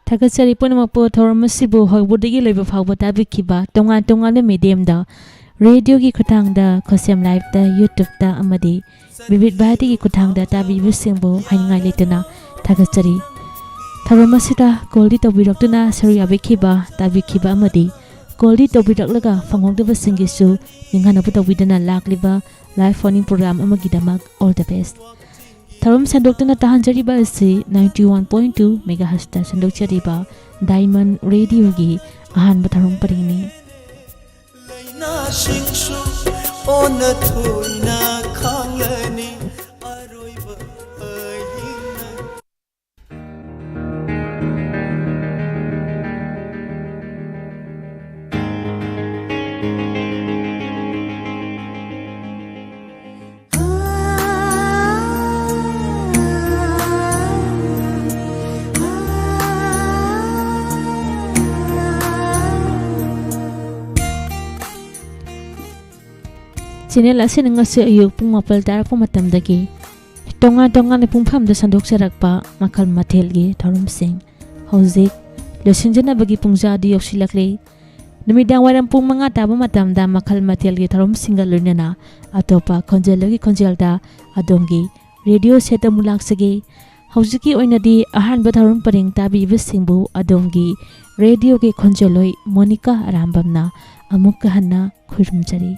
ꯊꯥꯒꯠꯆꯔꯤ ꯄꯨꯝꯅꯃꯛꯄꯨ, ꯊꯧꯔꯝ ꯑꯁꯤꯕꯨ ꯍꯧꯕꯗꯒꯤ ꯂꯣꯏꯕ ꯐꯥꯎꯕ ꯇꯥꯕꯤꯈꯤꯕ ꯇꯣꯉꯥꯟ ꯇꯣꯉꯥꯟꯕ mediumꯗ, radioꯒꯤ ꯈꯨꯠꯊꯥꯡꯗ ꯈꯣꯁꯦꯝ Liveꯇ, YouTubeꯇ ꯑꯃꯗꯤ ꯕꯤꯕꯤꯠ ꯚꯥꯔꯇꯤꯒꯤ ꯈꯨꯠꯊꯥꯡꯗ ꯇꯥꯕꯤꯕꯁꯤꯡꯕꯨ ꯍꯥꯏꯅꯤꯡꯉꯥꯏ ꯂꯩꯇꯅ ꯊꯥꯒꯠꯆꯔꯤ꯫ ꯊꯧꯔꯝ ꯑꯁꯤꯗ callꯗꯤ ꯇꯧꯕꯤꯔꯛꯇꯨꯅ ꯁꯔꯨꯛ ꯌꯥꯕꯤꯈꯤꯕ, ꯇꯥꯕꯤꯈꯤꯕ ꯑꯃꯗꯤ callꯗꯤ ꯇꯧꯕꯤꯔꯛꯂꯒ ꯐꯪꯍꯧꯗꯕꯁꯤꯡꯒꯤꯁꯨ ꯅꯤꯡꯍꯟꯅꯕ ꯇꯧꯕꯤꯗꯨꯅ ꯂꯥꯛꯂꯤꯕ live phone-in program ꯑꯃꯒꯤꯗꯃꯛ all the best꯫ ꯊꯧꯔꯝ ꯁꯟꯗꯣꯛꯇꯨꯅ ꯇꯥꯍꯟꯖꯔꯤꯕ ꯑꯁꯤ ninety one point two megahertzꯇ ꯁꯟꯗꯣꯛꯆꯔꯤꯕ Diamond Radioꯒꯤ ꯑꯍꯥꯟꯕ ꯊꯧꯔꯝ ꯄꯔꯤꯡꯅꯤ꯫ ꯂꯥꯏꯅꯥꯁꯤꯡꯁꯨ ꯑꯣꯟꯅ ꯊꯣꯏꯅ ꯈꯥꯡꯂꯅꯤ ꯑꯔꯣꯏꯕ ꯑꯍꯤꯡꯅ꯫ Channel ꯑꯁꯤꯅ ꯉꯁꯤ ꯑꯌꯨꯛ ꯄꯨꯡ ꯃꯥꯄꯜ ꯇꯥꯔꯛꯄ ꯃꯇꯝꯗꯒꯤ ꯇꯣꯉꯥꯟ ꯇꯣꯉꯥꯟꯕ ꯄꯨꯡꯐꯝꯗ ꯁꯟꯗꯣꯛꯆꯔꯛꯄ ꯃꯈꯜ ꯃꯊꯦꯜꯒꯤ ꯊꯧꯔꯝꯁꯤꯡ ꯍꯧꯖꯤꯛ ꯂꯣꯏꯁꯤꯟꯖꯅꯕꯒꯤ ꯄꯨꯡꯖꯥꯗꯨ ꯌꯧꯁꯤꯜꯂꯛꯂꯦ꯫ ꯅꯨꯃꯤꯗꯥꯡ ꯋꯥꯏꯔꯝ ꯄꯨꯡ ꯃꯉꯥ ꯇꯥꯕ ꯃꯇꯝꯗ ꯃꯈꯜ ꯃꯊꯦꯜꯒꯤ ꯊꯧꯔꯝꯁꯤꯡꯒ ꯂꯣꯏꯅꯅ ꯑꯇꯣꯞꯄ ꯈꯣꯟꯖꯦꯜꯒꯤ ꯈꯣꯟꯖꯦꯜꯗ ꯑꯗꯣꯝꯒꯤ radio setꯇ ꯑꯃꯨꯛ ꯂꯥꯛꯆꯒꯦ꯫ ꯍꯧꯖꯤꯛꯀꯤ ꯑꯣꯏꯅꯗꯤ ꯑꯍꯥꯟꯕ ꯊꯧꯔꯝ ꯄꯔꯦꯡ ꯇꯥꯕꯤꯕꯁꯤꯡꯕꯨ ꯑꯗꯣꯝꯒꯤ radioꯒꯤ ꯈꯣꯟꯖꯦꯜꯂꯣꯏ ꯃꯣꯅꯤꯀꯥ ꯑꯔꯥꯝꯕꯝꯅ ꯑꯃꯨꯛꯀ ꯍꯟꯅ ꯈꯨꯔꯨꯝꯖꯔꯤ꯫